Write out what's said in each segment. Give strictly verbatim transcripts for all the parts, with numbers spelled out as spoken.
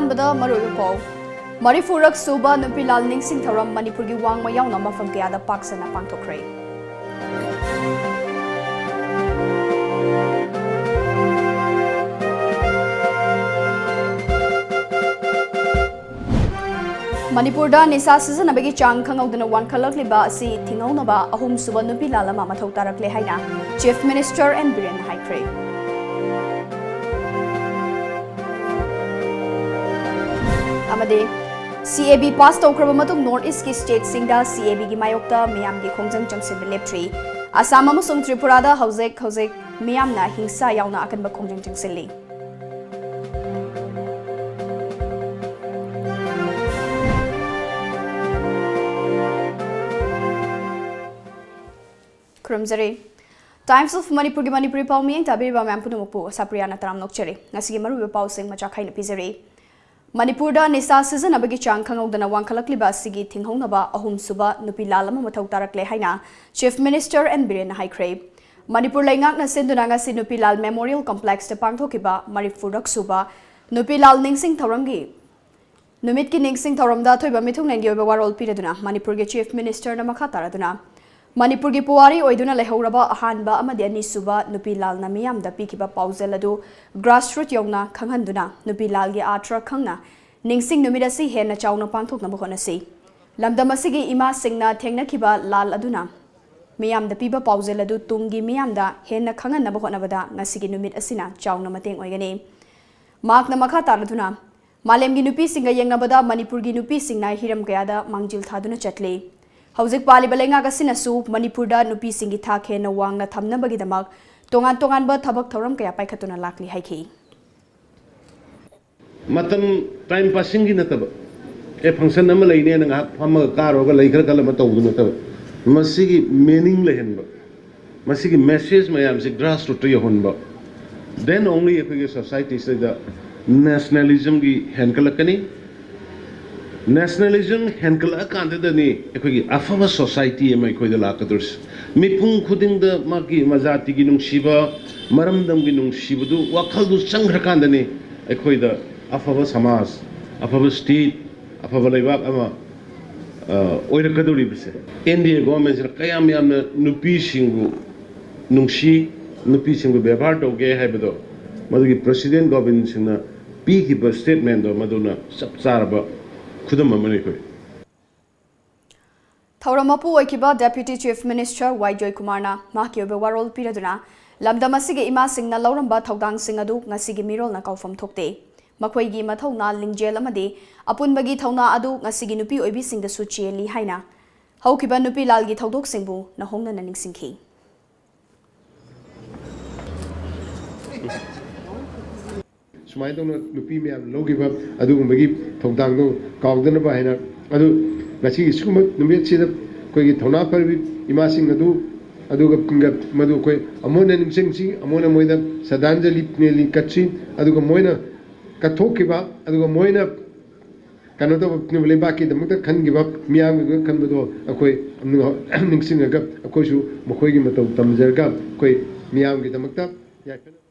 ꯑꯍꯥꯟꯕꯗ ꯃꯔꯨꯑꯣꯏꯕ ꯄꯥꯎ꯫ ꯃꯔꯤꯐꯨꯔꯛ ꯁꯨꯕ ꯅꯨꯄꯤ ꯂꯥꯜ ꯅꯤꯡꯁꯤꯡ ꯊꯧꯔꯝ ꯃꯅꯤꯄꯨꯔꯒꯤ ꯋꯥꯡꯃ ꯌꯥꯎꯅ ꯃꯐꯝ ꯀꯌꯥꯗ ꯄꯥꯛ ꯁꯟꯅ ꯄꯥꯡꯊꯣꯛꯈ꯭ꯔꯦ꯫ ꯃꯅꯤꯄꯨꯔꯗ ꯅꯤꯁꯥ ꯁꯤꯖꯤꯟꯅꯕꯒꯤ ꯆꯥꯡ ꯈꯪꯍꯧꯗꯅ ꯋꯥꯡꯈꯠꯂꯛꯂꯤꯕ ꯑꯁꯤ ꯊꯤꯡꯍꯧꯅꯕ ꯑꯍꯨꯝꯁꯨꯕ ꯅꯨꯄꯤ ꯂꯥꯜ ꯑꯃ ꯃꯊꯧ ꯇꯥꯔꯛꯂꯦ ꯍꯥꯏꯅ Chief Minister ꯑꯦꯟ ꯕꯤꯔꯦꯟꯅ ꯍꯥꯏꯈ꯭ꯔꯦ꯫ ꯑꯃꯗꯤ ꯁꯤ ꯑꯦ ꯕꯤ ꯄꯥꯁ ꯇꯧꯈ꯭ꯔꯕ ꯃꯇꯨꯡ North East ꯀꯤ state ꯁꯤꯡꯗ ꯁꯤ ꯑꯦ ꯕꯤ ꯒꯤ ꯃꯥꯌꯣꯛꯇ ꯃꯤꯌꯥꯝꯒꯤ ꯈꯣꯡꯖꯪ ꯆꯪꯁꯤꯟꯕ ꯂꯦꯞꯇ꯭ꯔꯤ꯫ ꯑꯁꯥꯝ ꯑꯃꯁꯨꯡ ꯇ꯭ꯔꯤꯄꯨꯔꯥꯗ ꯍꯧꯖꯤꯛ ꯍꯧꯖꯤꯛ ꯃꯤꯌꯥꯝꯅ ꯍꯤꯡꯁꯥ ꯌꯥꯎꯅ ꯑꯀꯟꯕ ꯈꯣꯡꯖꯪ ꯆꯪꯁꯤꯜꯂꯤ꯫ ꯈꯨꯔꯨꯝꯖꯔꯤ꯫ Times of ꯃꯅꯤꯄꯨꯔꯒꯤ ꯃꯅꯤꯄꯨꯔꯤ ꯄꯥꯎ ꯃꯤꯠꯌꯦꯡ ꯇꯥꯕꯤꯔꯤꯕ ꯃꯌꯥꯝ ꯄꯨꯝꯅꯃꯛꯄꯨ ꯁꯥꯄ꯭ꯔꯤꯌꯥꯅ ꯇꯔꯥꯝꯅ ꯑꯣꯛꯆꯔꯤ꯫ ꯉꯁꯤꯒꯤ ꯃꯔꯨꯑꯣꯏꯕ ꯄꯥꯎꯁꯤꯡ ꯃꯆꯥꯛ ꯈꯥꯏꯅ ꯄꯤꯖꯔꯤ꯫ ꯃꯅꯤꯄꯨꯔꯗ ꯅꯤꯁꯥ ꯁꯤꯖꯤꯟꯅꯕꯒꯤ ꯆꯥꯡ ꯈꯪꯍꯧꯗꯅ ꯋꯥꯡꯈꯠꯂꯛꯂꯤꯕ ꯑꯁꯤꯒꯤ ꯊꯤꯡꯍꯧꯅꯕ ꯑꯍꯨꯝꯁꯨꯕ ꯅꯨꯄꯤ ꯂꯥꯜ ꯑꯃ ꯃꯊꯧ ꯇꯥꯔꯛꯂꯦ ꯍꯥꯏꯅ Chief Minister ꯑꯦꯟ ꯕꯤꯔꯦꯟꯅ ꯍꯥꯏꯈ꯭ꯔꯦ꯫ ꯃꯅꯤꯄꯨꯔ ꯂꯩꯉꯥꯛꯅ ꯁꯤꯟꯗꯨꯅ ꯉꯁꯤ ꯅꯨꯄꯤ ꯂꯥꯜ Memorial Complex ꯇ ꯄꯥꯡꯊꯣꯛꯈꯤꯕ ꯃꯔꯤꯐꯨꯔꯛ ꯁꯨꯕ ꯅꯨꯄꯤ ꯂꯥꯜ ꯅꯤꯡꯁꯤꯡ ꯊꯧꯔꯝꯒꯤ ꯅꯨꯃꯤꯠꯀꯤ ꯅꯤꯡꯁꯤꯡ ꯊꯧꯔꯝꯗ ꯑꯊꯣꯏꯕ ꯃꯤꯊꯨꯡꯂꯦꯟꯒꯤ ꯑꯣꯏꯕ ꯋꯥꯔꯣꯜ ꯄꯤꯔꯗꯨꯅ ꯃꯅꯤꯄꯨꯔꯒꯤ Chief Minister ꯅ ꯃꯈꯥ ꯇꯥꯔꯗꯨꯅ, ꯃꯅꯤꯄꯨꯔꯒꯤ ꯄꯨꯋꯥꯔꯤ ꯑꯣꯏꯗꯨꯅ ꯂꯩꯍꯧꯔꯕ ꯑꯍꯥꯟꯕ ꯑꯃꯗꯤ ꯑꯅꯤꯁꯨꯕ ꯅꯨꯄꯤ ꯂꯥꯜꯅ ꯃꯤꯌꯥꯝꯗ ꯄꯤꯈꯤꯕ ꯄꯥꯎꯖꯦꯜ ꯑꯗꯨ grassroot ꯌꯧꯅ ꯈꯪꯍꯟꯗꯨꯅ ꯅꯨꯄꯤ ꯂꯥꯜꯒꯤ ꯑꯥꯔꯊ ꯈꯪꯅ ꯅꯤꯡꯁꯤꯡ ꯅꯨꯃꯤꯠ ꯑꯁꯤ ꯍꯦꯟꯅ ꯆꯥꯎꯅ ꯄꯥꯡꯊꯣꯛꯅꯕ ꯍꯣꯠꯅꯁꯤ꯫ ꯂꯝꯗꯝ ꯑꯁꯤꯒꯤ ꯏꯃꯥꯁꯤꯡꯅ ꯊꯦꯡꯅꯈꯤꯕ ꯂꯥꯜ ꯑꯗꯨꯅ ꯃꯤꯌꯥꯝꯗ ꯄꯤꯕ ꯄꯥꯎꯖꯦꯜ ꯑꯗꯨ ꯇꯨꯡꯒꯤ ꯃꯤꯌꯥꯝꯗ ꯍꯦꯟꯅ ꯈꯪꯍꯟꯅꯕ ꯍꯣꯠꯅꯕꯗ ꯉꯁꯤꯒꯤ ꯅꯨꯃꯤꯠ ꯑꯁꯤꯅ ꯆꯥꯎꯅ ꯃꯇꯦꯡ ꯑꯣꯏꯒꯅꯤ꯫ ꯃꯍꯥꯛꯅ ꯃꯈꯥ ꯇꯥꯔꯗꯨꯅ, ꯃꯥꯂꯦꯝꯒꯤ ꯅꯨꯄꯤꯁꯤꯡꯒ ꯌꯦꯡꯅꯕꯗ ꯃꯅꯤꯄꯨꯔꯒꯤ ꯅꯨꯄꯤꯁꯤꯡꯅ ꯍꯤꯔꯝ ꯀꯌꯥꯗ ꯃꯥꯡꯖꯤꯜ ꯊꯥꯗꯨꯅ ꯆꯠꯂꯤ꯫ ꯍꯧꯖꯤꯛ ꯄꯥꯜꯂꯤꯕ ꯂꯩꯉꯥꯛ ꯑꯁꯤꯅꯁꯨ ꯃꯅꯤꯄꯨꯔꯗ ꯅꯨꯄꯤꯁꯤꯡꯒꯤ ꯊꯥꯛ ꯍꯦꯟꯅ ꯋꯥꯡꯅ ꯊꯝꯅꯕꯒꯤꯗꯃꯛ ꯇꯣꯉꯥꯟ ꯇꯣꯉꯥꯟꯕ ꯊꯕꯛ ꯊꯧꯔꯝ ꯀꯌꯥ ꯄꯥꯏꯈꯠꯇꯨꯅ ꯂꯥꯛꯂꯤ ꯍꯥꯏꯈꯤ꯫ ꯃꯇꯝ time passing ꯒꯤ ꯅꯠꯇꯕ, ꯑꯦ, function ꯑꯃ ꯂꯩꯅꯦꯅ ꯉꯥꯏꯍꯥꯛ ꯐꯝꯃꯒ ꯀꯥꯔꯨꯔꯒ ꯂꯩꯈ꯭ꯔ ꯈꯜꯂ ꯑꯃ ꯇꯧꯕꯗꯨ ꯅꯠꯇꯕ, ꯃꯁꯤꯒꯤ meaning ꯂꯩꯍꯟꯕ, ꯃꯁꯤꯒꯤ message ꯃꯌꯥꯝꯁꯤ grassroot ꯇ ꯌꯧꯍꯟꯕ, then only ꯑꯩꯈꯣꯏꯒꯤ society ꯁꯤꯗ nationalism ꯒꯤ ꯍꯦꯟꯒꯠꯂꯛꯀꯅꯤ꯫ Nationalism ꯍꯦꯟꯒꯠꯂꯛꯑꯀꯥꯟꯗꯗꯅꯤ ꯑꯩꯈꯣꯏꯒꯤ ꯑꯐꯕ society ꯑꯃ ꯑꯩꯈꯣꯏꯗ ꯂꯥꯛꯀꯗꯧꯔꯤꯁꯦ꯫ ꯃꯤꯄꯨꯝ ꯈꯨꯗꯤꯡꯗ ꯃꯥꯒꯤ ꯃꯖꯥꯇꯤꯒꯤ ꯅꯨꯡꯁꯤꯕ, ꯃꯔꯝꯗꯝꯒꯤ ꯅꯨꯡꯁꯤꯕꯗꯨ ꯋꯥꯈꯜꯗꯨ ꯆꯪꯈ꯭ꯔꯀꯥꯟꯗꯅꯤ ꯑꯩꯈꯣꯏꯗ ꯑꯐꯕ ꯁꯃꯥꯖ, ꯑꯐꯕ ꯁ꯭ꯇꯦꯠ, ꯑꯐꯕ ꯂꯩꯕꯥꯛ ꯑꯃ ꯑ, ꯑꯣꯏꯔꯛꯀꯗꯧꯔꯤꯕꯁꯦ ꯑꯦꯟ ꯗꯤ ꯑꯦ ꯒꯣꯚꯔꯟꯃꯦꯟꯁꯤꯅ ꯀꯌꯥꯝ ꯌꯥꯝꯅ ꯅꯨꯄꯤꯁꯤꯡꯕꯨ ꯅꯨꯡꯁꯤ, ꯅꯨꯄꯤꯁꯤꯡꯕꯨ ꯕꯦꯕꯥꯔ ꯇꯧꯒꯦ ꯍꯥꯏꯕꯗꯣ ꯃꯗꯨꯒꯤ ꯄ꯭ꯔꯁꯤꯗꯦꯟ ꯒꯣꯕꯤꯟ ꯁꯤꯡꯅ ꯄꯤꯈꯤꯕ ꯁ꯭ꯇꯦꯠꯃꯦꯟꯗꯣ ꯃꯗꯨꯅ ꯆꯞ ꯆꯥꯔꯕ ꯈꯨꯗꯝ ꯑꯃꯅꯤ ꯑꯩꯈꯣꯏ꯫ ꯊꯧꯔꯝ ꯃꯄꯨ ꯑꯣꯏꯈꯤꯕ Deputy Chief Minister ꯋꯥꯏ ꯖꯣꯏꯀꯨꯃꯥꯔꯅ ꯃꯍꯥꯛꯀꯤ ꯑꯣꯏꯕ ꯋꯥꯔꯣꯜ ꯄꯤꯔꯗꯨꯅ ꯂꯝꯗꯝ ꯑꯁꯤꯒꯤ ꯏꯃꯥꯁꯤꯡꯅ ꯂꯧꯔꯝꯕ ꯊꯧꯗꯥꯡꯁꯤꯡ ꯑꯗꯨ ꯉꯁꯤꯒꯤ ꯃꯤꯔꯣꯜꯅ ꯀꯥꯎꯐꯝ ꯊꯣꯛꯇꯦ꯫ ꯃꯈꯣꯏꯒꯤ ꯃꯊꯧꯅꯥ, ꯂꯤꯡꯖꯦꯜ ꯑꯃꯗꯤ ꯑꯄꯨꯟꯕꯒꯤ ꯊꯧꯅꯥ ꯑꯗꯨ ꯉꯁꯤꯒꯤ ꯅꯨꯄꯤ ꯑꯣꯏꯕꯤꯁꯤꯡꯗꯁꯨ ꯆꯦꯜꯂꯤ ꯍꯥꯏꯅ ꯍꯧꯈꯤꯕ ꯅꯨꯄꯤ ꯂꯥꯜꯒꯤ ꯊꯧꯗꯣꯛꯁꯤꯡꯕꯨ ꯅꯧꯍꯧꯅꯅ ꯅꯤꯡꯁꯤꯡꯈꯤ꯫ ꯁꯨꯃꯥꯏꯅ ꯇꯧꯅ ꯅꯨꯄꯤ ꯃꯌꯥꯝ ꯂꯧꯈꯤꯕ ꯑꯗꯨꯒꯨꯝꯕꯒꯤ ꯊꯧꯗꯥꯡꯗꯣ ꯀꯥꯎꯗꯅꯕ ꯍꯥꯏꯅ꯫ ꯑꯗꯨ ꯉꯁꯤꯒꯤ ꯁꯤꯒꯨꯝꯕ ꯅꯨꯃꯤꯠꯁꯤꯗ ꯑꯩꯈꯣꯏꯒꯤ ꯊꯧꯅꯥ ꯐꯔꯕꯤ ꯏꯃꯥꯁꯤꯡ ꯑꯗꯨ ꯑꯗꯨꯒ ꯃꯗꯨ ꯑꯩꯈꯣꯏ ꯑꯃꯨꯛ ꯍꯟꯅ ꯅꯤꯡꯁꯤꯡꯁꯤ, ꯑꯃꯨꯛ ꯍꯟꯅ ꯃꯣꯏꯗ ꯁ꯭ꯔꯗꯥꯟꯖꯂꯤ ꯀꯠꯁꯤ꯫ ꯑꯗꯨꯒ ꯃꯣꯏꯅ ꯀꯠꯊꯣꯛꯈꯤꯕ, ꯑꯗꯨꯒ ꯃꯣꯏꯅ ꯀꯩꯅꯣ ꯇꯧꯕ ꯂꯩꯕꯥꯛꯀꯤꯗꯃꯛꯇ ꯈꯟꯈꯤꯕ, ꯃꯤꯌꯥꯝꯒꯤꯗꯃꯛ ꯈꯟꯕꯗꯣ ꯑꯩꯈꯣꯏ ꯅꯤꯡꯁꯤꯡꯉꯒ ꯑꯩꯈꯣꯏꯁꯨ ꯃꯈꯣꯏꯒꯤ ꯃꯇꯧ ꯇꯝꯖꯔꯒ ꯑꯩꯈꯣꯏ ꯃꯤꯌꯥꯝꯒꯤꯗꯃꯛꯇ ꯌꯥꯏꯐꯅꯕ꯫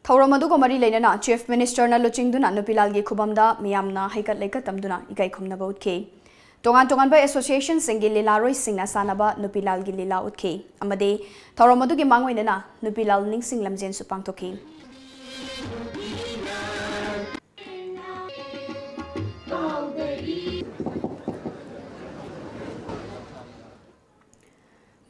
ꯊꯧꯔꯝ ꯑꯗꯨꯒ ꯃꯔꯤ ꯂꯩꯅꯅ Chief Minister ꯅ ꯂꯨꯆꯤꯡꯗꯨꯅ ꯅꯨꯄꯤ ꯂꯥꯜꯒꯤ ꯈꯨꯕꯝꯗ ꯃꯤꯌꯥꯝꯅ ꯍꯩꯀꯠ ꯂꯩꯀꯠ ꯇꯝꯗꯨꯅ ꯏꯀꯥꯏ ꯈꯨꯝꯅꯕ ꯎꯠꯈꯤ꯫ ꯇꯣꯉꯥꯟ ꯇꯣꯉꯥꯟꯕ association ꯁꯤꯡꯒꯤ ꯂꯤꯂꯥꯔꯣꯏꯁꯤꯡꯅ ꯁꯥꯟꯅꯕ ꯅꯨꯄꯤ ꯂꯥꯜꯒꯤ ꯂꯤꯂꯥ ꯎꯠꯈꯤ ꯑꯃꯗꯤ ꯊꯧꯔꯝ ꯑꯗꯨꯒꯤ ꯃꯥꯡꯑꯣꯏꯅꯅ ꯅꯨꯄꯤ ꯂꯥꯜ ꯅꯤꯡꯁꯤꯡ ꯂꯝꯖꯦꯟꯁꯨ ꯄꯥꯡꯊꯣꯛꯈꯤ꯫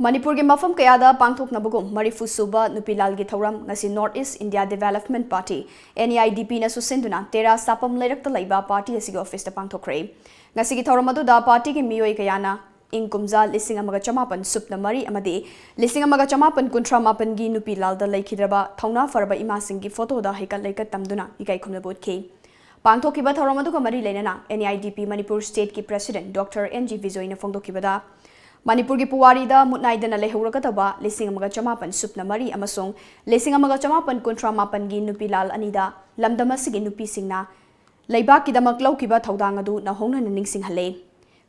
ꯃꯅꯤꯄꯨꯔꯒꯤ ꯃꯐꯝ ꯀꯌꯥꯗ ꯄꯥꯡꯊꯣꯛꯅꯕꯒꯨꯝ ꯃꯔꯤꯐꯨ ꯁꯨꯕ ꯅꯨꯄꯤ ꯂꯥꯜꯒꯤ ꯊꯧꯔꯝ ꯉꯁꯤ North East India Development Party, N E I D P ꯅ ꯁꯨꯁꯤꯟꯗꯨꯅ ꯇꯦꯔꯥ ꯁꯥꯄꯝ ꯂꯩꯔꯛꯇ ꯂꯩꯕ party ꯑꯁꯤꯒꯤ office ꯇ ꯄꯥꯡꯊꯣꯛꯈ꯭ꯔꯦ꯫ ꯉꯁꯤꯒꯤ ꯊꯧꯔꯝ ꯑꯗꯨꯗ party ꯒꯤ ꯃꯤꯑꯣꯏ ꯀꯌꯥꯅ ꯏꯪ ꯀꯨꯝꯖꯥ ꯂꯤꯁꯤꯡ ꯑꯃꯒ ꯆꯃꯥꯄꯟ ꯁꯨꯞꯅ ꯃꯔꯤ ꯑꯃꯗꯤ ꯂꯤꯁꯤꯡ ꯑꯃꯒ ꯆꯃꯥꯄꯟ ꯀꯨꯟꯊ꯭ꯔꯥ ꯃꯥꯄꯟꯒꯤ ꯅꯨꯄꯤ ꯂꯥꯜꯗ ꯂꯩꯈꯤꯗ꯭ꯔꯕ ꯊꯧꯅꯥ ꯐꯔꯕ ꯏꯃꯥꯁꯤꯡꯒꯤ photo ꯗ ꯍꯩꯀꯠ ꯂꯩꯀꯠ ꯇꯝꯗꯨꯅ ꯏꯀꯥꯏ ꯈꯨꯝꯅꯕ ꯎꯠꯈꯤ꯫ ꯄꯥꯡꯊꯣꯛꯈꯤꯕ ꯊꯧꯔꯝ ꯑꯗꯨꯒ ꯃꯔꯤ ꯂꯩꯅꯅ N E I D P Manipur state ꯀꯤ president Doctor N G ꯕꯤꯖꯣꯏꯅ ꯐꯣꯡꯗꯣꯛꯈꯤꯕꯗ, ꯃꯅꯤꯄꯨꯔꯒꯤ ꯄꯨꯋꯥꯔꯤꯗ ꯃꯨꯠꯅꯥꯏꯗꯅ ꯂꯩꯍꯧꯔꯒꯗꯕ ꯂꯤꯁꯤꯡ ꯑꯃꯒ ꯆꯃꯥꯄꯟ ꯁꯨꯞꯅ ꯃꯔꯤ ꯑꯃꯁꯨꯡ ꯂꯤꯁꯤꯡ ꯑꯃꯒ ꯆꯃꯥꯄꯟ ꯀꯨꯟꯊ꯭ꯔꯥ ꯃꯥꯄꯟꯒꯤ ꯅꯨꯄꯤ ꯂꯥꯜ ꯑꯅꯤꯗ ꯂꯝꯗꯝ ꯑꯁꯤꯒꯤ ꯅꯨꯄꯤꯁꯤꯡꯅ ꯂꯩꯕꯥꯛꯀꯤꯗꯃꯛ ꯂꯧꯈꯤꯕ ꯊꯧꯗꯥꯡ ꯑꯗꯨ ꯅꯧꯍꯧꯅꯅ ꯅꯤꯡꯁꯤꯡꯍꯜꯂꯦ꯫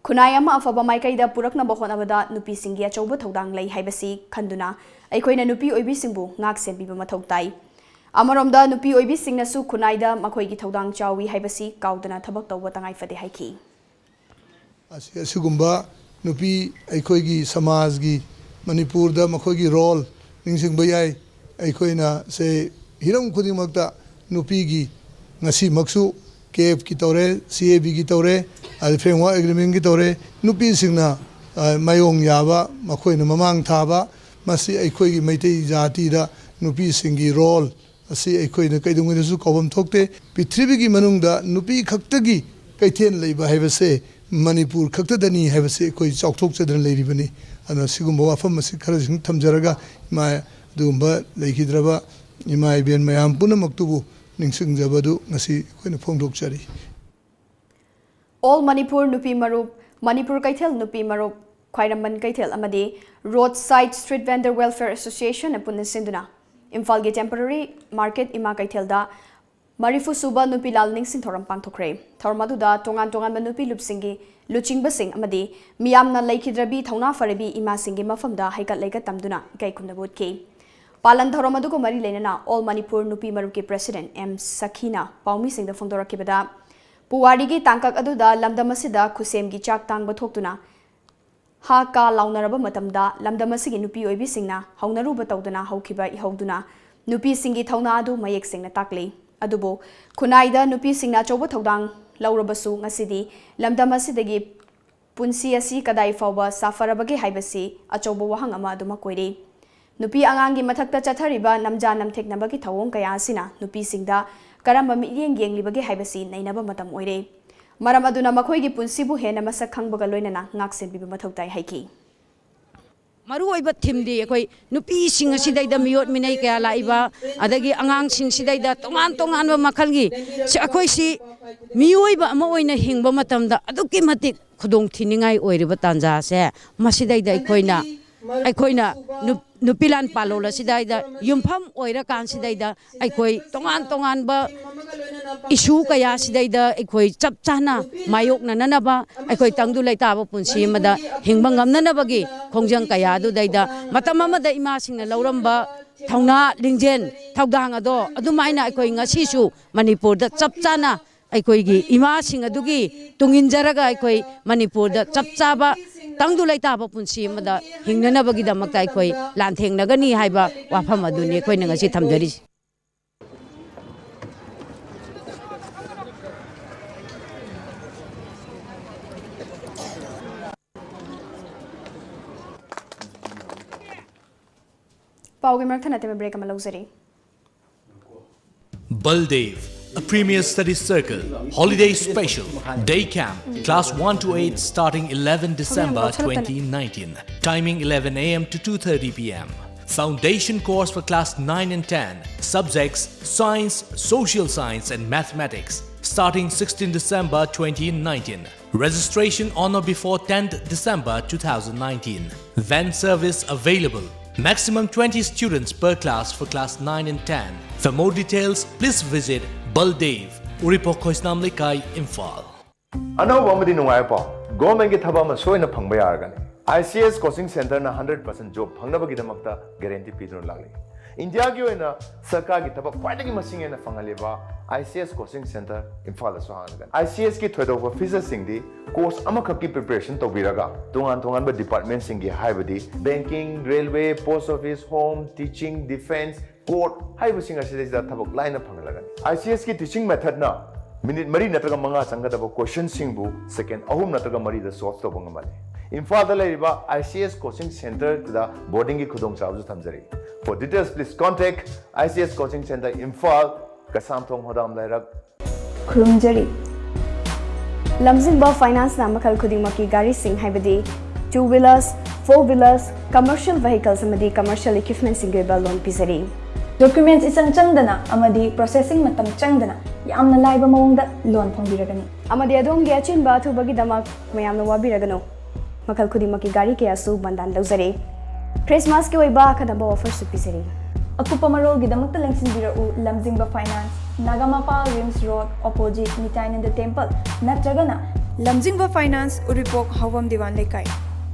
ꯈꯨꯟꯅꯥꯏ ꯑꯃ ꯑꯐꯕ ꯃꯥꯏꯀꯩꯗ ꯄꯨꯔꯛꯅꯕ ꯍꯣꯠꯅꯕꯗ ꯅꯨꯄꯤꯁꯤꯡꯒꯤ ꯑꯆꯧꯕ ꯊꯧꯗꯥꯡ ꯂꯩ ꯍꯥꯏꯕꯁꯤ ꯈꯟꯗꯨꯅ ꯑꯩꯈꯣꯏꯅ ꯅꯨꯄꯤ ꯑꯣꯏꯕꯤꯁꯤꯡꯕꯨ ꯉꯥꯛ ꯁꯦꯟꯕꯤꯕ ꯃꯊꯧ ꯇꯥꯏ꯫ ꯑꯃꯔꯣꯝꯗ, ꯅꯨꯄꯤ ꯑꯣꯏꯕꯤꯁꯤꯡꯅꯁꯨ ꯈꯨꯟꯅꯥꯏꯗ ꯃꯈꯣꯏꯒꯤ ꯊꯧꯗꯥꯡ ꯆꯥꯎꯏ ꯍꯥꯏꯕꯁꯤ ꯀꯥꯎꯗꯅ ꯊꯕꯛ ꯇꯧꯕ ꯇꯉꯥꯏ ꯐꯗꯦ ꯍꯥꯏꯈꯤ꯫ ꯑꯁꯤ-, ꯑꯁꯤꯒꯨꯝꯕ ꯅꯨꯄꯤ ꯑꯩꯈꯣꯏꯒꯤ ꯁꯃꯥꯖꯒꯤ, ꯃꯅꯤꯄꯨꯔꯗ ꯃꯈꯣꯏꯒꯤ ꯔꯣꯜ ꯅꯤꯡꯁꯤꯡꯕ ꯌꯥꯏ꯫ ꯑꯩꯈꯣꯏꯅ ꯁꯦ ꯍꯤꯔꯝ ꯈꯨꯗꯤꯡꯃꯛꯇ ꯅꯨꯄꯤꯒꯤ, ꯉꯁꯤꯃꯛꯁꯨ ꯀꯦ ꯑꯦꯐꯀꯤ ꯇꯧꯔꯦ, ꯁꯤ ꯑꯦ ꯕꯤꯒꯤ ꯇꯧꯔꯦ, ꯑꯗ ꯐ꯭ꯔꯦꯝꯋꯥꯔꯛ ꯑꯦꯒ꯭ꯔꯤꯃꯦꯟꯒꯤ ꯇꯧꯔꯦ, ꯅꯨꯄꯤꯁꯤꯡꯅ, ꯑ, ꯃꯥꯌꯣꯡ ꯌꯥꯕ, ꯃꯈꯣꯏꯅ ꯃꯃꯥꯡ ꯊꯥꯕ, ꯃꯁꯤ ꯑꯩꯈꯣꯏꯒꯤ ꯃꯩꯇꯩ ꯖꯥꯇꯤꯗ ꯅꯨꯄꯤꯁꯤꯡꯒꯤ ꯔꯣꯜ ꯑꯁꯤ ꯑꯩꯈꯣꯏꯅ ꯀꯩꯗꯧꯉꯩꯗꯁꯨ ꯀꯥꯎꯐꯝ ꯊꯣꯛꯇꯦ꯫ ꯄ꯭ꯔꯤꯊꯤꯕꯤꯒꯤ ꯃꯅꯨꯡꯗ ꯅꯨꯄꯤ ꯈꯛꯇꯒꯤ ꯀꯩꯊꯦꯜ ꯂꯩꯕ ꯍꯥꯏꯕꯁꯦ ꯃꯅꯤꯄꯨꯔ ꯈꯛꯇꯗꯅꯤ ꯍꯥꯏꯕꯁꯤ ꯑꯩꯈꯣꯏ ꯆꯥꯎꯊꯣꯛꯆꯗꯅ ꯂꯩꯔꯤꯕꯅꯤ꯫ ꯑꯗꯨꯅ ꯁꯤꯒꯨꯝꯕ ꯋꯥꯐꯝ ꯑꯁꯤ ꯈꯔꯁꯤꯡ ꯊꯝꯖꯔꯒ, ꯏꯃꯥ, ꯑꯗꯨꯒꯨꯝꯕ ꯂꯩꯈꯤꯗ꯭ꯔꯕ ꯏꯃꯥ ꯏꯕꯦꯟ ꯃꯌꯥꯝ ꯄꯨꯝꯅꯃꯛꯇꯨꯕꯨ ꯅꯤꯡꯁꯤꯡꯖꯕꯗꯨ ꯉꯁꯤ ꯑꯩꯈꯣꯏꯅ ꯐꯣꯡꯗꯣꯛꯆꯔꯤ꯫ All Manipur ꯅꯨꯄꯤ ꯃꯔꯨꯞ, ꯃꯅꯤꯄꯨꯔ ꯀꯩꯊꯦꯜ ꯅꯨꯄꯤ ꯃꯔꯨꯞ, ꯈ꯭ꯋꯥꯏꯔꯝꯕꯟ ꯀꯩꯊꯦꯜ ꯑꯃꯗꯤ Road Side Street Vendor Welfare Association ꯅ ꯄꯨꯟꯅ ꯁꯤꯟꯗꯨꯅ ꯏꯝꯐꯥꯜꯒꯤ temporary market ꯏꯃꯥ ꯀꯩꯊꯦꯜꯗ ꯃꯔꯤꯐꯨ ꯁꯨꯕ ꯅꯨꯄꯤ ꯂꯥꯜ ꯅꯤꯡꯁꯤꯡ ꯊꯧꯔꯝ ꯄꯥꯡꯊꯣꯛꯈ꯭ꯔꯦ꯫ ꯊꯧꯔꯝ ꯑꯗꯨꯗ ꯇꯣꯉꯥꯟ ꯇꯣꯉꯥꯟꯕ ꯅꯨꯄꯤ ꯂꯨꯞꯁꯤꯡꯒꯤ ꯂꯨꯆꯤꯡꯕꯁꯤꯡ ꯑꯃꯗꯤ ꯃꯤꯌꯥꯝꯅ ꯂꯩꯈꯤꯗ꯭ꯔꯕꯤ ꯊꯧꯅꯥ ꯐꯔꯕꯤ ꯏꯃꯥꯁꯤꯡꯒꯤ ꯃꯐꯝꯗ ꯍꯩꯀꯠ ꯂꯩꯀꯠ ꯇꯝꯗꯨꯅ ꯏꯀꯥꯏ ꯈꯨꯝꯅꯕ ꯎꯠꯈꯤ꯫ ꯄꯥꯂꯟ ꯊꯧꯔꯝ ꯑꯗꯨꯒ ꯃꯔꯤ ꯂꯩꯅꯅ All Manipur ꯅꯨꯄꯤ ꯃꯔꯨꯞꯀꯤ president ꯑꯦꯝ ꯁꯈꯤꯅ ꯄꯥꯎꯃꯤꯁꯤꯡꯗ ꯐꯣꯡꯗꯣꯔꯛꯈꯤꯕꯗ, ꯄꯨꯋꯥꯔꯤꯒꯤ ꯇꯥꯡꯀꯛ ꯑꯗꯨꯗ ꯂꯝꯗꯝ ꯑꯁꯤꯗ ꯈꯨꯠꯁꯦꯝꯒꯤ ꯆꯥꯛ ꯇꯥꯡꯕ ꯊꯣꯛꯇꯨꯅ ꯍꯥ ꯀꯥ ꯂꯥꯎꯅꯔꯕ ꯃꯇꯝꯗ, ꯂꯝꯗꯝ ꯑꯁꯤꯒꯤ ꯅꯨꯄꯤ ꯑꯣꯏꯕꯤꯁꯤꯡꯅ ꯍꯧꯅꯔꯨꯕ ꯇꯧꯗꯅ ꯍꯧꯈꯤꯕ ꯏꯍꯧꯗꯨꯅ ꯅꯨꯄꯤꯁꯤꯡꯒꯤ ꯊꯧꯅꯥ ꯑꯗꯨ ꯃꯌꯦꯛ ꯁꯦꯡꯅ ꯇꯥꯛꯂꯤ꯫ ꯑꯗꯨꯕꯨ ꯈꯨꯟꯅꯥꯏꯗ ꯅꯨꯄꯤꯁꯤꯡꯅ ꯑꯆꯧꯕ ꯊꯧꯗꯥꯡ ꯂꯧꯔꯕꯁꯨ, ꯉꯁꯤꯗꯤ ꯂꯝꯗꯝ ꯑꯁꯤꯗꯒꯤ ꯄꯨꯟꯁꯤ ꯑꯁꯤ ꯀꯗꯥꯏ ꯐꯥꯎꯕ ꯁꯥꯐꯔꯕꯒꯦ ꯍꯥꯏꯕꯁꯤ ꯑꯆꯧꯕ ꯋꯥꯍꯪ ꯑꯃ ꯑꯗꯨꯃꯛ ꯑꯣꯏꯔꯤ꯫ ꯅꯨꯄꯤ ꯑꯉꯥꯡꯒꯤ ꯃꯊꯛꯇ ꯆꯠꯊꯔꯤꯕ ꯅꯝꯖꯥ ꯅꯝꯊꯦꯛꯅꯕꯒꯤ ꯊꯧꯑꯣꯡ ꯀꯌꯥ ꯑꯁꯤꯅ ꯅꯨꯄꯤꯁꯤꯡꯗ ꯀꯔꯝꯕ ꯃꯤꯠꯌꯦꯡ ꯌꯦꯡꯂꯤꯕꯒꯦ ꯍꯥꯏꯕꯁꯤ ꯅꯩꯅꯕ ꯃꯇꯝ ꯑꯣꯏꯔꯦ꯫ ꯃꯔꯝ ꯑꯗꯨꯅ ꯃꯈꯣꯏꯒꯤ ꯄꯨꯟꯁꯤꯕꯨ ꯍꯦꯟꯅ ꯃꯁꯛ ꯈꯪꯕꯒ ꯂꯣꯏꯅꯅ ꯉꯥꯛ ꯁꯦꯟꯕꯤꯕ ꯃꯊꯧ ꯇꯥꯏ ꯍꯥꯏꯈꯤ꯫ ꯃꯔꯨꯑꯣꯏꯕ theme ꯗꯤ ꯑꯩꯈꯣꯏ ꯅꯨꯄꯤꯁꯤꯡ ꯑꯁꯤꯗꯩꯗ ꯃꯤꯑꯣꯠ ꯃꯤꯅꯩ ꯀꯌꯥ ꯂꯥꯛꯏꯕ, ꯑꯗꯒꯤ ꯑꯉꯥꯡꯁꯤꯡꯁꯤꯗꯩꯗ ꯇꯣꯉꯥꯟ ꯇꯣꯉꯥꯟꯕ ꯃꯈꯜꯒꯤ ꯁꯤ-, ꯑꯩꯈꯣꯏꯁꯤ ꯃꯤꯑꯣꯏꯕ ꯑꯃ ꯑꯣꯏꯅ ꯍꯤꯡꯕ ꯃꯇꯝꯗ ꯑꯗꯨꯛꯀꯤ ꯃꯇꯤꯛ ꯈꯨꯗꯣꯡ ꯊꯤꯅꯤꯡꯉꯥꯏ ꯑꯣꯏꯔꯤꯕ ꯇꯥꯟꯖꯥꯁꯦ, ꯃꯁꯤꯗꯩꯗ ꯑꯩꯈꯣꯏꯅ, ꯑꯩꯈꯣꯏꯅ ꯅꯨꯞ-, ꯅꯨꯄꯤ ꯂꯥꯟ ꯄꯥꯂꯣꯜ ꯑꯁꯤꯗꯩꯗ ꯌꯨꯝꯐꯝ ꯑꯣꯏꯔꯀꯥꯟꯁꯤꯗꯩꯗ ꯑꯩꯈꯣꯏ ꯇꯣꯉꯥꯟ ꯇꯣꯉꯥꯟꯕ ꯏꯁꯨ ꯀꯌꯥꯁꯤꯗꯩꯗ ꯑꯩꯈꯣꯏ ꯆꯞ ꯆꯥꯅ ꯃꯥꯌꯣꯛꯅꯅꯅꯕ, ꯑꯩꯈꯣꯏ ꯇꯪꯗꯨ ꯂꯩꯇꯥꯕ ꯄꯨꯟꯁꯤ ꯑꯃꯗ ꯍꯤꯡꯕ ꯉꯝꯅꯅꯕꯒꯤ ꯈꯣꯡꯖꯪ ꯀꯌꯥ ꯑꯗꯨꯗꯩꯗ ꯃꯇꯝ ꯑꯃꯗ ꯏꯃꯥꯁꯤꯡꯅ ꯂꯧꯔꯝꯕ ꯊꯧꯅꯥ, ꯂꯤꯡꯖꯦꯜ, ꯊꯧꯗꯥꯡ ꯑꯗꯣ ꯑꯗꯨꯃꯥꯏꯅ ꯑꯩꯈꯣꯏ ꯉꯁꯤꯁꯨ ꯃꯅꯤꯄꯨꯔꯗ ꯆꯞ ꯆꯥꯅ ꯑꯩꯈꯣꯏꯒꯤ ꯏꯃꯥꯁꯤꯡ ꯑꯗꯨꯒꯤ ꯇꯨꯡ ꯏꯟꯖꯔꯒ ꯑꯩꯈꯣꯏ ꯃꯅꯤꯄꯨꯔꯗ ꯆꯞ ꯆꯥꯕ ꯇꯪꯗꯨ ꯂꯩꯇꯥꯕ ꯄꯨꯟꯁꯤ ꯑꯃꯗ ꯍꯤꯡꯅꯅꯕꯒꯤꯗꯃꯛꯇ ꯑꯩꯈꯣꯏ ꯂꯥꯟꯊꯦꯡꯅꯒꯅꯤ ꯍꯥꯏꯕ ꯋꯥꯐꯝ ꯑꯗꯨꯅꯤ ꯑꯩꯈꯣꯏꯅ ꯉꯁꯤ ꯊꯝꯖꯔꯤꯁꯤ꯫ ꯄꯥꯎꯒꯤ ꯃꯔꯛ ꯊꯠꯅ ꯇꯦꯝꯕ ꯕ꯭ꯔꯦꯛ ꯑꯃ ꯂꯧꯖꯔꯤ꯫ Baldev, a premier study circle, holiday special, day camp, class one to eight starting eleven December twenty nineteen. Timing eleven a m to two thirty p m. Foundation course for class nine and ten, subjects science, social science, and mathematics, starting sixteen December twenty nineteen. Registration on or before tenth December two thousand nineteen. Van service available. Maximum twenty students per class for class nine and ten. For more details, please visit Baldev, Uripok Khoisnam Lekai, Imphal. ꯑꯅꯧꯕ ꯑꯃꯗꯤ ꯅꯨꯡꯉꯥꯏꯕ ꯄꯥꯎ꯫ ꯒꯣꯔꯃꯦꯟꯒꯤ ꯊꯕꯛ ꯑꯃ ꯁꯣꯏꯅ ꯐꯪꯕ ꯌꯥꯔꯒꯅꯤ꯫ I C S coaching ꯁꯦꯟꯇꯔꯅ ꯍꯟꯗ꯭ꯔꯦꯠ ꯄꯥꯔꯁꯦꯟ ꯖꯣꯕ ꯐꯪꯅꯕꯒꯤꯗꯃꯛꯇ ꯒꯦꯔꯦꯟꯇꯤ ꯄꯤꯗꯨꯅ ꯂꯥꯛꯂꯤ꯫ ꯏꯟꯗꯤꯌꯥꯒꯤ ꯑꯣꯏꯅ ꯁꯔꯀꯥꯔꯒꯤ ꯊꯕꯛ ꯈ꯭ꯋꯥꯏꯗꯒꯤ ꯃꯁꯤꯡ ꯍꯦꯟꯅ ꯐꯪꯍꯜꯂꯤꯕ I C S coaching centre ꯏꯝꯐꯥꯜꯗꯁꯨ ꯍꯥꯡꯂꯒꯅꯤ꯫ I C ꯑꯦꯁꯀꯤ ꯊꯣꯏꯗꯣꯛꯄ ꯐꯤꯆꯔꯁꯤꯡꯗꯤ ꯀꯣꯔꯁ ꯑꯃꯈꯛꯀꯤ ꯄ꯭ꯔꯤꯄꯦꯔꯦꯁꯟ ꯇꯧꯕꯤꯔꯒ ꯇꯣꯉꯥꯟ ꯇꯣꯉꯥꯟꯕ ꯗꯤꯄꯥꯔꯠꯃꯦꯟꯁꯤꯡꯒꯤ, ꯍꯥꯏꯕꯗꯤ banking, railway, post office, home, teaching, defence, court ꯍꯥꯏꯔꯤꯕꯁꯤꯡ ꯑꯁꯤꯗꯩꯁꯤꯗ ꯊꯕꯛ ꯂꯥꯏꯅ ꯐꯪꯍꯜꯂꯒꯅꯤ꯫ ꯑꯥꯏ ꯁꯤ ꯑꯦꯁꯀꯤ ꯇꯤꯆꯤꯡ ꯃꯦꯊꯠꯅ ꯃꯤꯅꯤꯠ ꯃꯔꯤ ꯅꯠꯇ꯭ꯔꯒ ꯃꯉꯥ ꯆꯪꯒꯗꯕ ꯀꯣꯏꯁꯟꯁꯤꯡꯕꯨ ꯁꯦꯀꯦꯟ ꯑꯍꯨꯝ ꯅꯠꯇ꯭ꯔꯒ ꯃꯔꯤꯗ ꯁꯣꯜꯚ ꯇꯧꯕ ꯉꯝꯍꯜꯂꯤ꯫ ꯏꯝꯐꯥꯜꯗ ꯂꯩꯔꯤꯕ ꯑꯥꯏ ꯁꯤ ꯑꯦꯁ ꯀꯣꯆꯤꯡ ꯁꯦꯟꯇꯔꯗ ꯕꯣꯔꯗꯤꯡꯒꯤ ꯈꯨꯗꯣꯡꯆꯥꯕꯁꯨ ꯊꯝꯖꯔꯤ꯫ For details, please contact I C S Coaching Center Imphal, Keishamthong ꯍꯣꯗꯥꯝ ꯂꯩꯔꯛ꯫ ꯈꯨꯔꯨꯝꯖꯔꯤ꯫ ꯂꯝꯖꯤꯡꯕ ꯐꯥꯏꯅꯥꯟꯁꯅ ꯃꯈꯜ ꯈꯨꯗꯤꯡꯃꯛꯀꯤ ꯒꯥꯔꯤꯁꯤꯡ, ꯍꯥꯏꯕꯗꯤ two wheelers, four wheelers, commercial vehicles ꯑꯃꯗꯤ commercial equipmentꯁꯤꯡꯒꯤ ꯑꯣꯏꯕ ꯂꯣꯟ ꯄꯤꯖꯔꯤ꯫ ꯗꯣꯀ꯭ꯌꯨꯃꯦꯟꯠꯁ ꯏꯆꯪ ꯆꯪꯗꯅ ꯑꯃꯗꯤ ꯄ꯭ꯔꯣꯁꯦꯁꯤꯡ ꯃꯇꯝ ꯆꯪꯗꯅ ꯌꯥꯝꯅ ꯂꯥꯏꯕ ꯃꯑꯣꯡꯗ ꯂꯣꯟ ꯐꯪꯕꯤꯔꯒꯅꯤ꯫ ꯑꯃꯗꯤ ꯑꯗꯣꯝꯒꯤ ꯑꯆꯤꯟꯕ ꯑꯊꯨꯕꯒꯤꯗꯃꯛ ꯃꯌꯥꯝꯅ ꯋꯥꯕꯤꯔꯒꯅꯨ꯫ ꯃꯈꯜ ꯈꯨꯗꯤꯡꯃꯛꯀꯤ ꯒꯥꯔꯤ ꯀꯌꯥꯁꯨ ꯕꯟꯗꯥꯟ ꯂꯧꯖꯔꯤ꯫ ꯈ꯭ꯔꯤꯁꯃꯥꯁꯀꯤ ꯑꯣꯏꯕ ꯑꯈꯟꯅꯕ ꯑꯣꯐꯔꯁꯨ ꯄꯤꯖꯔꯤ꯫ ꯑꯀꯨꯞꯄ ꯃꯔꯣꯜꯒꯤꯗꯃꯛꯇ ꯂꯦꯡꯁꯤꯟꯕꯤꯔꯛꯎ ꯂꯝꯖꯤꯡꯕ finance, Nagamapal RIMS road, opposite ꯅꯤꯇꯥꯏꯅꯟꯗ ꯇꯦꯝꯄꯜ, ꯅꯠꯇ꯭ꯔꯒꯅ ꯂꯝꯖꯤꯡꯕ ꯐꯥꯏꯅꯥꯟꯁ, ꯎꯔꯤꯄꯣꯛ ꯍꯥꯎꯕꯝ ꯗꯤꯋꯥꯟ ꯂꯩꯀꯥꯏ꯫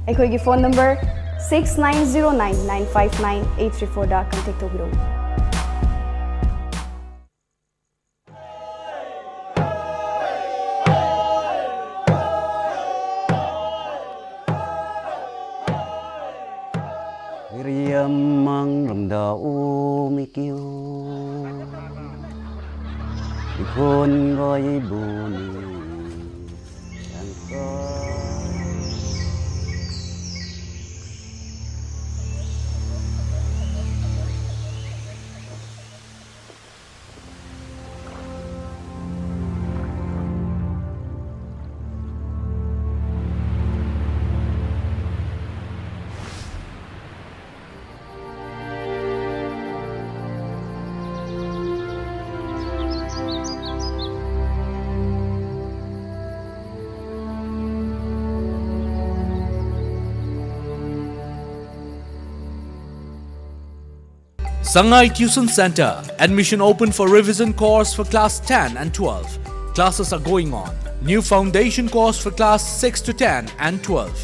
ꯑꯩꯈꯣꯏꯒꯤ phone number six nine zero nine nine five nine eight three four ꯗ ꯀꯟꯇꯦꯛ ꯇꯧꯕꯤꯔꯛꯎ꯫ Hiriam mang ram da u mi kiu. Ikhun goi bu ni. Yang ko. Sangai Tuition Center. Admission open for revision course for class ten and twelve. Classes are going on. New foundation course for class six to ten and twelve.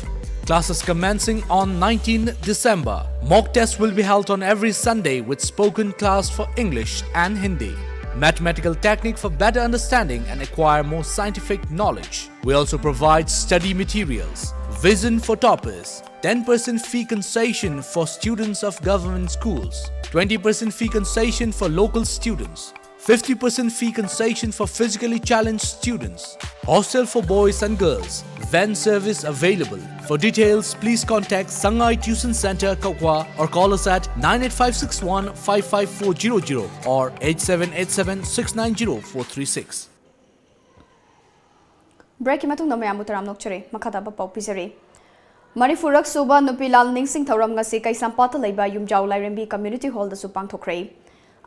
Classes commencing on nineteenth December. Mock test will be held on every Sunday with spoken class for English and Hindi. Mathematical technique for better understanding and acquire more scientific knowledge. We also provide study materials. Vision for toppers. Ten percent fee concession for students of government schools. Twenty percent fee concession for local students. Fifty percent fee concession for physically challenged students. Hostel for boys and girls. Van service available. For details, please contact Sangai Tuition Center, Kokwa, or call us at nine eight five six one five five four zero zero or eight seven eight seven six nine zero four three six. Break ꯀꯤ ꯃꯇꯨꯡꯗ ꯃꯌꯥꯝꯕꯨ ꯇꯔꯥꯝꯅ ꯑꯣꯛꯆꯔꯤ꯫ ꯃꯈꯥ ꯇꯥꯕ ꯄꯥꯎ ꯄꯤꯖꯔꯤ꯫ ꯃꯔꯤꯐꯨꯔꯛ ꯁꯨꯕ ꯅꯨꯄꯤ ꯂꯥꯜ ꯅꯤꯡꯁꯤꯡ ꯊꯧꯔꯝ ꯉꯁꯤ ꯀꯩꯁꯥꯝꯄꯥꯠꯇ ꯂꯩꯕ ꯌꯨꯝꯖꯥꯎ ꯂꯥꯏꯔꯦꯝꯕꯤ Community Hall ꯗꯁꯨ ꯄꯥꯡꯊꯣꯛꯈ꯭ꯔꯦ꯫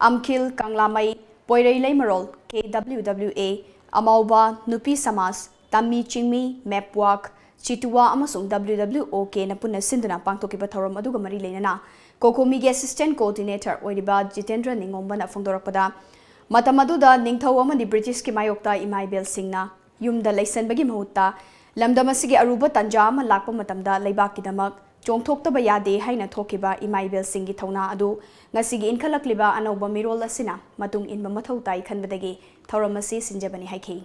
ꯑꯝꯈꯤꯜ, ꯀꯪꯂꯥꯃꯩ, ꯄꯣꯏꯔꯩ ꯂꯩꯃꯔꯣꯜ, K W W A, ꯑꯃꯥꯎꯕ, ꯅꯨꯄꯤ ꯁꯃꯥꯖ, ꯇꯝꯃꯤ ꯆꯤꯡꯃꯤ, ꯃꯦꯞꯋꯥꯛ, ꯆꯤꯇꯨꯋꯥ ꯑꯃꯁꯨꯡ W W O K ꯅ ꯄꯨꯟꯅ ꯁꯤꯟꯗꯨꯅ ꯄꯥꯡꯊꯣꯛꯈꯤꯕ ꯊꯧꯔꯝ ꯑꯗꯨꯒ ꯃꯔꯤ ꯂꯩꯅꯅ ꯀꯣꯀꯣꯃꯤꯒꯤ Assistant Coordinator ꯑꯣꯏꯔꯤꯕ ꯖꯤꯇꯦꯟꯗ꯭ꯔ ꯅꯤꯉꯣꯝꯕꯅ ꯐꯣꯡꯗꯣꯔꯛꯄꯗ, ꯃꯇꯝ ꯑꯗꯨꯗ ꯅꯤꯡꯊꯧ ꯑꯃꯗꯤ ꯕ꯭ꯔꯤꯇꯤꯁꯀꯤ ꯃꯥꯌꯣꯛꯇ ꯏꯃꯥ ꯏꯕꯦꯜꯁꯤꯡꯅ ꯌꯨꯝꯗ ꯂꯩꯁꯟꯕꯒꯤ ꯃꯍꯨꯠꯇ ꯂꯝꯗꯝ ꯑꯁꯤꯒꯤ ꯑꯔꯨꯕ ꯇꯥꯟꯖꯥ ꯑꯃ ꯂꯥꯛꯄ ꯃꯇꯝꯗ ꯂꯩꯕꯥꯛꯀꯤꯗꯃꯛ ꯆꯣꯡꯊꯣꯛꯇꯕ ꯌꯥꯗꯦ ꯍꯥꯏꯅ ꯊꯣꯛꯈꯤꯕ ꯏꯃꯥ ꯏꯕꯦꯜꯁꯤꯡꯒꯤ ꯊꯧꯅꯥ ꯑꯗꯨ ꯉꯁꯤꯒꯤ ꯏꯟꯈꯠꯂꯛꯂꯤꯕ ꯑꯅꯧꯕ ꯃꯤꯔꯣꯜ ꯑꯁꯤꯅ ꯃꯇꯨꯡ ꯏꯟꯕ ꯃꯊꯧ ꯇꯥꯏ ꯈꯟꯕꯗꯒꯤ ꯊꯧꯔꯝ ꯑꯁꯤ ꯁꯤꯟꯖꯕꯅꯤ ꯍꯥꯏꯈꯤ꯫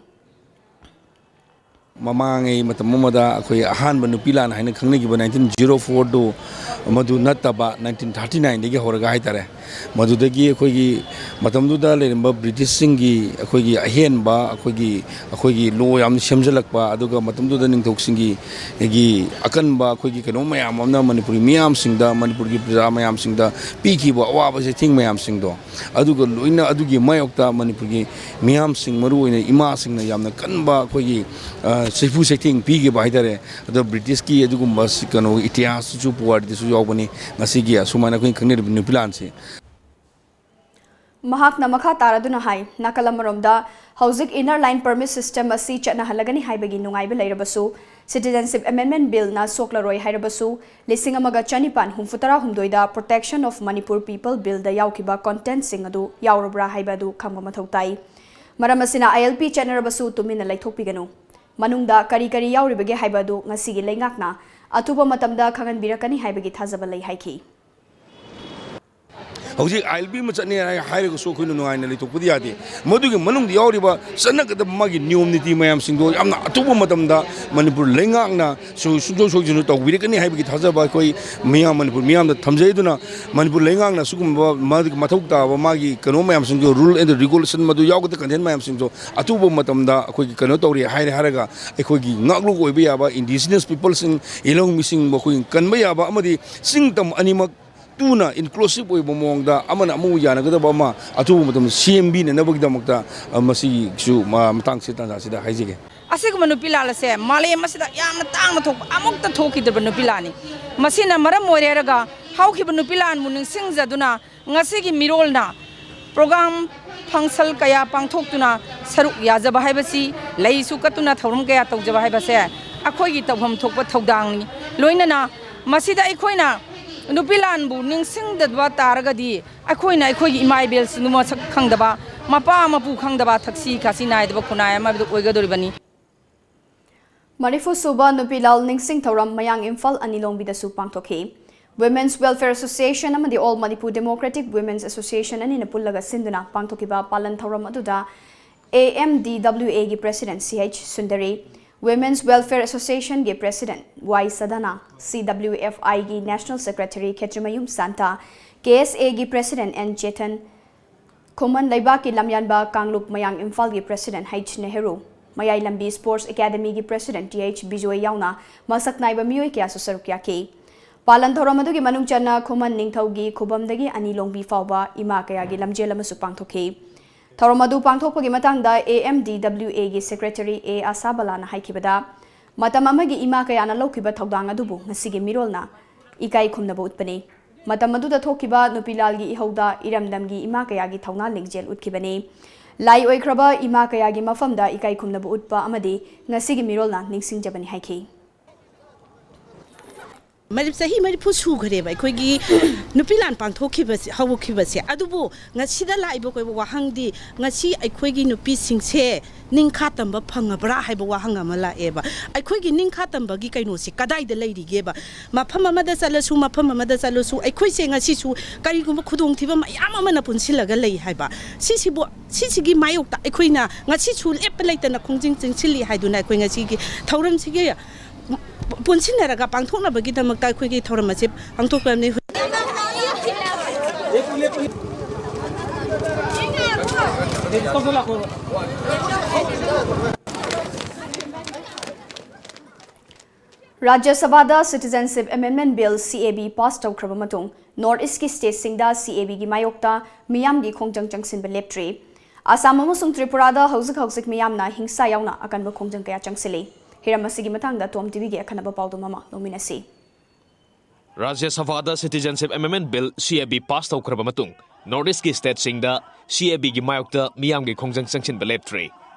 ꯃꯃꯥꯡꯉꯩ ꯃꯇꯝ ꯑꯃꯗ ꯑꯩꯈꯣꯏ ꯑꯍꯥꯟꯕ ꯅꯨꯄꯤ ꯂꯥꯟ ꯍꯥꯏꯅ ꯈꯪꯅꯈꯤꯕ nineteen zero four ꯗꯨ ꯃꯗꯨ ꯅꯠꯇꯕ nineteen thirty nine ꯗꯒꯤ ꯍꯧꯔꯒ ꯍꯥꯏꯇꯥꯔꯦ, ꯃꯗꯨꯗꯒꯤ ꯑꯩꯈꯣꯏꯒꯤ ꯃꯇꯝꯗꯨꯗ ꯂꯩꯔꯝꯕ ꯕ꯭ꯔꯤꯇꯤꯁꯁꯤꯡꯒꯤ ꯑꯩꯈꯣꯏꯒꯤ ꯑꯍꯦꯟꯕ ꯑꯩꯈꯣꯏꯒꯤ ꯑꯩꯈꯣꯏꯒꯤ ꯂꯣ ꯌꯥꯝꯅ ꯁꯦꯝꯖꯤꯜꯂꯛꯄ, ꯑꯗꯨꯒ ꯃꯇꯝꯗꯨꯗ ꯅꯤꯡꯊꯧꯁꯤꯡꯒꯤ ꯒꯤ ꯑꯀꯟꯕ ꯑꯩꯈꯣꯏꯒꯤ ꯀꯩꯅꯣ ꯃꯌꯥꯝ ꯑꯃꯅ ꯃꯅꯤꯄꯨꯔꯤ ꯃꯤꯌꯥꯝꯁꯤꯡꯗ, ꯃꯅꯤꯄꯨꯔꯒꯤ ꯄ꯭ꯔꯖꯥ ꯃꯌꯥꯝꯁꯤꯡꯗ ꯄꯤꯈꯤꯕ ꯑꯋꯥꯕ ꯆꯩꯊꯦꯡ ꯃꯌꯥꯝꯁꯤꯡꯗꯣ, ꯑꯗꯨꯒ ꯂꯣꯏꯅ ꯑꯗꯨꯒꯤ ꯃꯥꯌꯣꯛꯇ ꯃꯅꯤꯄꯨꯔꯒꯤ ꯃꯤꯌꯥꯝꯁꯤꯡ, ꯃꯔꯨꯑꯣꯏꯅ ꯏꯃꯥꯁꯤꯡꯅ ꯌꯥꯝꯅ ꯀꯟꯕ ꯑꯩꯈꯣꯏꯒꯤ, ꯑ, ꯆꯩꯐꯨ ꯆꯩꯊꯦꯡ ꯄꯤꯈꯤꯕ ꯍꯥꯏꯇꯥꯔꯦ꯫ ꯑꯗꯣ ꯕ꯭ꯔꯤꯇꯤꯁꯀꯤ ꯑꯗꯨꯒꯨꯝꯕ ꯁꯤ-, ꯀꯩꯅꯣ, ꯏꯇꯤꯍꯥꯁꯇꯁꯨ, ꯄꯨꯋꯥꯔꯤꯗꯁꯨ ꯌꯥꯎꯕꯅꯤ ꯉꯁꯤꯒꯤ ꯑꯁꯨꯃꯥꯏꯅ ꯑꯩꯈꯣꯏꯅ ꯈꯪꯅꯔꯤꯕ ꯅꯨꯄꯤ ꯂꯥꯟꯁꯤ꯫ ꯃꯍꯥꯛꯅ ꯃꯈꯥ ꯇꯥꯔꯗꯨꯅ ꯍꯥꯏ, ꯅꯥꯀꯜ ꯑꯃꯔꯣꯝꯗ ꯍꯧꯖꯤꯛ Inner Line Permit System ꯑꯁꯤ ꯆꯠꯅꯍꯜꯂꯒꯅꯤ ꯍꯥꯏꯕꯒꯤ ꯅꯨꯡꯉꯥꯏꯕ ꯂꯩꯔꯕꯁꯨ, Citizenship Amendment Billꯅ ꯁꯣꯛꯂꯔꯣꯏ ꯍꯥꯏꯔꯕꯁꯨ, ꯂꯤꯁꯤꯡ ꯑꯃꯒ ꯆꯅꯤꯄꯥꯟ ꯍꯨꯝꯐꯨꯇꯔꯥ ꯍꯨꯝꯗꯣꯏꯗ Protection of Manipur People Billꯗ ꯌꯥꯎꯈꯤꯕ contentꯁꯤꯡ ꯑꯗꯨ ꯌꯥꯎꯔꯕ꯭ꯔꯥ ꯍꯥꯏꯕ ꯑꯗꯨ ꯈꯪꯕ ꯃꯊꯧ ꯇꯥꯏ꯫ ꯃꯔꯝ ꯑꯁꯤꯅ ILP ꯆꯠꯅꯔꯕꯁꯨ ꯇꯨꯃꯤꯟꯅ ꯂꯩꯊꯣꯛꯄꯤꯒꯅꯨ꯫ ꯃꯅꯨꯡꯗ ꯀꯔꯤ ꯀꯔꯤ ꯌꯥꯎꯔꯤꯕꯒꯦ ꯍꯥꯏꯕ ꯑꯗꯨ ꯉꯁꯤꯒꯤ ꯂꯩꯉꯥꯛꯅ ꯑꯊꯨꯕ ꯃꯇꯝꯗ ꯈꯪꯍꯟꯕꯤꯔꯛꯀꯅꯤ ꯍꯥꯏꯕꯒꯤ ꯊꯥꯖꯕ ꯂꯩ ꯍꯥꯏꯈꯤ꯫ ꯍꯧꯖꯤꯛ ILP ꯑꯃ ꯆꯠꯅꯤ ꯍꯥꯏ-, ꯍꯥꯏꯔꯒꯁꯨ ꯑꯩꯈꯣꯏꯅ ꯅꯨꯡꯉꯥꯏꯅ ꯂꯩꯊꯣꯛꯄꯗꯤ ꯌꯥꯗꯦ꯫ ꯃꯗꯨꯒꯤ ꯃꯅꯨꯡꯗ ꯌꯥꯎꯔꯤꯕ ꯆꯠꯅꯒꯗꯕ ꯃꯥꯒꯤ ꯅꯤꯌꯣꯝ ꯅꯤꯇꯤ ꯃꯌꯥꯝꯁꯤꯡꯗꯣ ꯌꯥꯝꯅ ꯑꯊꯨꯕ ꯃꯇꯝꯗ ꯃꯅꯤꯄꯨꯔ ꯂꯩꯉꯥꯛꯅ ꯁꯨ-, ꯁꯨꯡꯁꯣꯏ ꯁꯣꯏꯗꯅ ꯇꯧꯕꯤꯔꯛꯀꯅꯤ ꯍꯥꯏꯕꯒꯤ ꯊꯥꯖꯕ ꯑꯩꯈꯣꯏ ꯃꯤꯌꯥꯝ, ꯃꯅꯤꯄꯨꯔ ꯃꯤꯌꯥꯝꯗ ꯊꯝꯖꯩ꯫ ꯑꯗꯨꯅ ꯃꯅꯤꯄꯨꯔ ꯂꯩꯉꯥꯛꯅ ꯁꯤꯒꯨꯝꯕ ꯃꯥꯒꯤ ꯃꯊꯧ ꯇꯥꯕ ꯃꯥꯒꯤ ꯀꯩꯅꯣ ꯃꯌꯥꯝꯁꯤꯡꯗꯣ, rule and regulation ꯃꯗꯨ ꯌꯥꯎꯒꯗꯕ content ꯃꯌꯥꯝꯁꯤꯡꯗꯣ ꯑꯊꯨꯕ ꯃꯇꯝꯗ ꯑꯩꯈꯣꯏꯒꯤ ꯀꯩꯅꯣ ꯇꯧꯔꯦ ꯍꯥꯏꯔꯦ ꯍꯥꯏꯔꯒ ꯑꯩꯈꯣꯏꯒꯤ ꯉꯥꯛꯂꯣꯛ ꯑꯣꯏꯕ ꯌꯥꯕ indigenous peopleꯁꯤꯡ, ꯏꯂꯧꯃꯤꯁꯤꯡ ꯃꯈꯣꯏ ꯀꯟꯕ ꯌꯥꯕ ꯑꯃꯗꯤ ꯆꯤꯡ ꯇꯝ ꯑꯅꯤꯃꯛ ꯇꯨꯅ inclusive ꯑꯣꯏꯕ ꯃꯑꯣꯡꯗ ꯑꯃꯅ ꯑꯃꯕꯨ ꯌꯥꯅꯒꯗꯕ ꯑꯃ ꯑꯊꯨꯕ ꯃꯇꯝꯗ ꯁꯦꯝꯕꯤꯅꯅꯕꯒꯤꯗꯃꯛꯇ, ꯑ, ꯃꯁꯤꯒꯤꯁꯨ ꯃ-, ꯃꯇꯥꯡꯁꯤ ꯇꯥꯟꯖꯥꯁꯤꯗ ꯍꯥꯏꯖꯒꯦ꯫ ꯑꯁꯤꯒꯨꯝꯕ ꯅꯨꯄꯤ ꯂꯥꯟ ꯑꯁꯦ ꯃꯥꯂꯦꯝ ꯑꯁꯤꯗ ꯌꯥꯝꯅ ꯇꯥꯡꯅ ꯊꯣꯛꯄ, ꯑꯃꯨꯛꯇ ꯊꯣꯛꯈꯤꯗ꯭ꯔꯤꯕ ꯅꯨꯄꯤ ꯂꯥꯟꯅꯤ꯫ ꯃꯁꯤꯅ ꯃꯔꯝ ꯑꯣꯏꯔꯦ ꯍꯥꯏꯔꯒ ꯍꯧꯈꯤꯕ ꯅꯨꯄꯤ ꯂꯥꯟꯕꯨ ꯅꯤꯡꯁꯤꯡꯖꯗꯨꯅ ꯉꯁꯤꯒꯤ ꯃꯤꯔꯣꯜꯅ program function ꯀꯌꯥ ꯄꯥꯡꯊꯣꯛꯇꯨꯅ ꯁꯔꯨꯛ ꯌꯥꯖꯕ ꯍꯥꯏꯕꯁꯤ, ꯂꯩꯁꯨ ꯀꯠꯇꯨꯅ ꯊꯧꯔꯝ ꯀꯌꯥ ꯇꯧꯖꯕ ꯍꯥꯏꯕꯁꯦ ꯑꯩꯈꯣꯏꯒꯤ ꯇꯧꯐꯝ ꯊꯣꯛꯄ ꯊꯧꯗꯥꯡꯅꯤ꯫ ꯂꯣꯏꯅꯅ ꯃꯁꯤꯗ ꯑꯩꯈꯣꯏꯅ ꯅꯨꯄꯤ ꯂꯥꯟꯕꯨ ꯅꯤꯡꯁꯤꯡꯗꯕ ꯇꯥꯔꯒꯗꯤ ꯑꯩꯈꯣꯏꯅ ꯑꯩꯈꯣꯏꯒꯤ ꯏꯃꯥ ꯏꯕꯦꯜꯁꯤꯡꯕꯨ ꯃꯁꯛ ꯈꯪꯗꯕ, ꯃꯄꯥ ꯃꯄꯨ ꯈꯪꯗꯕ ꯊꯛꯁꯤ ꯈꯥꯁꯤ ꯅꯥꯏꯗꯕ ꯈꯨꯟꯅꯥꯏ ꯑꯃ ꯑꯣꯏꯒꯗꯧꯔꯤꯕꯅꯤ꯫ ꯃꯔꯤꯐꯨ ꯁꯨꯕ ꯅꯨꯄꯤ ꯂꯥꯜ ꯅꯤꯡꯁꯤꯡ ꯊꯧꯔꯝ ꯃꯌꯥꯡ ꯏꯝꯐꯥꯜ ꯑꯅꯤꯂꯣꯡꯕꯤꯗꯁꯨ ꯄꯥꯡꯊꯣꯛꯈꯤ꯫ Women's Welfare Association ꯑꯃꯗꯤ All Manipur Democratic Women's Association ꯑꯅꯤꯅ ꯄꯨꯜꯂꯒ ꯁꯤꯟꯗꯨꯅ ꯄꯥꯡꯊꯣꯛꯈꯤꯕ ꯄꯥꯂꯟ ꯊꯧꯔꯝ ꯑꯗꯨꯗ A M D W Aꯒꯤ President C H Sundari, Women's Welfare Associationꯒꯤ President Y ꯁꯗꯥꯅꯥ, C W F Iꯒꯤ National Secretary Khetrimayum Santa, K S Aꯒꯤ President N Chetan, ꯈꯨꯃꯟ ꯂꯩꯕꯥꯛꯀꯤ ꯂꯝꯌꯥꯟꯕ ꯀꯥꯡꯂꯨꯞ ꯃꯌꯥꯡ ꯏꯝꯐꯥꯜꯒꯤ President H ꯅꯦꯍꯔꯨ, ꯃꯌꯥꯏ ꯂꯝꯕꯤ Sports Academyꯒꯤ President T H Bijoy ꯌꯥꯎꯅ ꯃꯁꯛ ꯅꯥꯏꯕ ꯃꯤꯑꯣꯏ ꯀꯌꯥꯁꯨ ꯁꯔꯨꯛ ꯌꯥꯈꯤ꯫ ꯄꯥꯂꯟ ꯊꯧꯔꯝ ꯑꯗꯨꯒꯤ ꯃꯅꯨꯡ ꯆꯟꯅ ꯈꯨꯃꯟ ꯅꯤꯡꯊꯧꯒꯤ ꯈꯨꯕꯝꯗꯒꯤ ꯑꯅꯤ ꯂꯣꯡꯕꯤ ꯐꯥꯎꯕ ꯏꯃꯥ ꯀꯌꯥꯒꯤ ꯂꯝꯖꯦꯜ ꯑꯃꯁꯨ ꯄꯥꯡꯊꯣꯛꯈꯤ꯫ ꯊꯧꯔꯝ ꯑꯗꯨ ꯄꯥꯡꯊꯣꯛꯄꯒꯤ ꯃꯇꯥꯡꯗ A M D W Aꯒꯤ Secretary A ꯑꯁꯥꯕꯂꯥꯅ ꯍꯥꯏꯈꯤꯕꯗ, ꯃꯇꯝ ꯑꯃꯒꯤ ꯏꯃꯥ ꯀꯌꯥꯅ ꯂꯧꯈꯤꯕ ꯊꯧꯗꯥꯡ ꯑꯗꯨꯕꯨ ꯉꯁꯤꯒꯤ ꯃꯤꯔꯣꯜꯅ ꯏꯀꯥꯏ ꯈꯨꯝꯅꯕ ꯎꯠꯄꯅꯤ꯫ ꯃꯇꯝ ꯑꯗꯨꯗ ꯊꯣꯛꯈꯤꯕ ꯅꯨꯄꯤ ꯂꯥꯜꯒꯤ ꯏꯍꯧꯗ ꯏꯔꯝꯗꯝꯒꯤ ꯏꯃꯥ ꯀꯌꯥꯒꯤ ꯊꯧꯅꯥ ꯂꯤꯡꯖꯦꯜ ꯎꯠꯈꯤꯕꯅꯤ꯫ ꯂꯥꯏ ꯑꯣꯏꯈ꯭ꯔꯕ ꯏꯃꯥ ꯀꯌꯥꯒꯤ ꯃꯐꯝꯗ ꯏꯀꯥꯏ ꯈꯨꯝꯅꯕ ꯎꯠꯄ ꯑꯃꯗꯤ ꯉꯁꯤꯒꯤ ꯃꯤꯔꯣꯜꯅ ꯅꯤꯡꯁꯤꯡꯖꯕꯅꯤ ꯍꯥꯏꯈꯤ꯫ ꯃꯔꯤ-, ꯆꯍꯤ ꯃꯔꯤꯐꯨ ꯁꯨꯈ꯭ꯔꯦꯕ ꯑꯩꯈꯣꯏꯒꯤ ꯅꯨꯄꯤ ꯂꯥꯟ ꯄꯥꯡꯊꯣꯛꯈꯤꯕꯁꯦ, ꯍꯧꯈꯤꯕꯁꯦ꯫ ꯑꯗꯨꯕꯨ ꯉꯁꯤꯗ ꯂꯥꯛꯏꯕ ꯑꯩꯈꯣꯏ ꯋꯥꯍꯪꯗꯤ, ꯉꯁꯤ ꯑꯩꯈꯣꯏꯒꯤ ꯅꯨꯄꯤꯁꯤꯡꯁꯦ ꯅꯤꯡꯈꯥ ꯇꯝꯕ ꯐꯪꯉꯕ꯭ꯔꯥ ꯍꯥꯏꯕ ꯋꯥꯍꯪ ꯑꯃ ꯂꯥꯛꯑꯦꯕ꯫ ꯑꯩꯈꯣꯏꯒꯤ ꯅꯤꯡꯈꯥ ꯇꯝꯕꯒꯤ ꯀꯩꯅꯣꯁꯤ ꯀꯗꯥꯏꯗ ꯂꯩꯔꯤꯒꯦꯕ? ꯃꯐꯝ ꯑꯃꯗ ꯆꯠꯂꯁꯨ, ꯃꯐꯝ ꯑꯃꯗ ꯆꯠꯂꯁꯨ, ꯑꯩꯈꯣꯏꯁꯦ ꯉꯁꯤꯁꯨ ꯀꯔꯤꯒꯨꯝꯕ ꯈꯨꯗꯣꯡꯊꯤꯕ ꯃꯌꯥꯝ ꯑꯃꯅ ꯄꯨꯟꯁꯤꯜꯂꯒ ꯂꯩ ꯍꯥꯏꯕ꯫ ꯁꯤꯁꯤꯕꯨ, ꯁꯤꯁꯤꯒꯤ ꯃꯥꯌꯣꯛꯇ ꯑꯩꯈꯣꯏꯅ ꯉꯁꯤꯁꯨ ꯂꯦꯞꯄ ꯂꯩꯇꯅ ꯈꯣꯡꯖꯪ ꯆꯪꯁꯤꯜꯂꯤ ꯍꯥꯏꯗꯨꯅ ꯑꯩꯈꯣꯏ ꯉꯁꯤꯒꯤ ꯊꯧꯔꯝꯁꯤꯒꯤ ꯄꯨꯟꯁꯤꯟꯅꯔꯒ ꯄꯥꯡꯊꯣꯛꯅꯕꯒꯤꯗꯃꯛꯇ ꯑꯩꯈꯣꯏꯒꯤ ꯊꯧꯔꯝ ꯑꯁꯤ ꯄꯥꯡꯊꯣꯛꯄꯅꯤ꯫ ꯔꯥꯖ꯭ꯌ ꯁꯚꯥꯗ Citizenship Amendment Bill, C A B, pass ꯇꯧꯈ꯭ꯔꯕ ꯃꯇꯨꯡ North Eastꯀꯤ stateꯁꯤꯡꯗ C A Bꯒꯤ ꯃꯥꯌꯣꯛꯇ ꯃꯤꯌꯥꯝꯒꯤ ꯈꯣꯡꯖꯪ ꯆꯪꯁꯤꯟꯕ ꯂꯦꯞꯇ꯭ꯔꯤ꯫ ꯑꯁꯥꯝ ꯑꯃꯁꯨꯡ ꯇ꯭ꯔꯤꯄꯨꯔꯥꯗ ꯍꯧꯖꯤꯛ ꯍꯧꯖꯤꯛ ꯃꯤꯌꯥꯝꯅ ꯍꯤꯡꯁꯥ ꯌꯥꯎꯅ ꯑꯀꯟꯕ ꯈꯣꯡꯖꯪ ꯀꯌꯥ ꯆꯪꯁꯤꯜꯂꯤ꯫ ꯍꯤꯔꯝ ꯑꯁꯤꯒꯤ ꯃꯇꯥꯡꯗ ꯇꯣꯝ ꯇꯤꯚꯤꯒꯤ ꯑꯈꯟꯅꯕ ꯄꯥꯎꯗꯝ ꯑꯃ ꯂꯧꯃꯤꯟꯅꯁꯤ꯫ ꯔꯥꯖ꯭ꯌ ꯁꯚꯥꯗ Citizenship Amendment Bill, C A B, pass ꯇꯧꯈ꯭ꯔꯕ ꯃꯇꯨꯡ North Eastꯀꯤ stateꯁꯤꯡꯗ C A Bꯒꯤ ꯃꯥꯌꯣꯛꯇ ꯃꯤꯌꯥꯝꯒꯤ ꯈꯣꯡꯖꯪ ꯆꯪꯁꯤꯟꯕ ꯂꯦꯞꯇ꯭ꯔꯤ꯫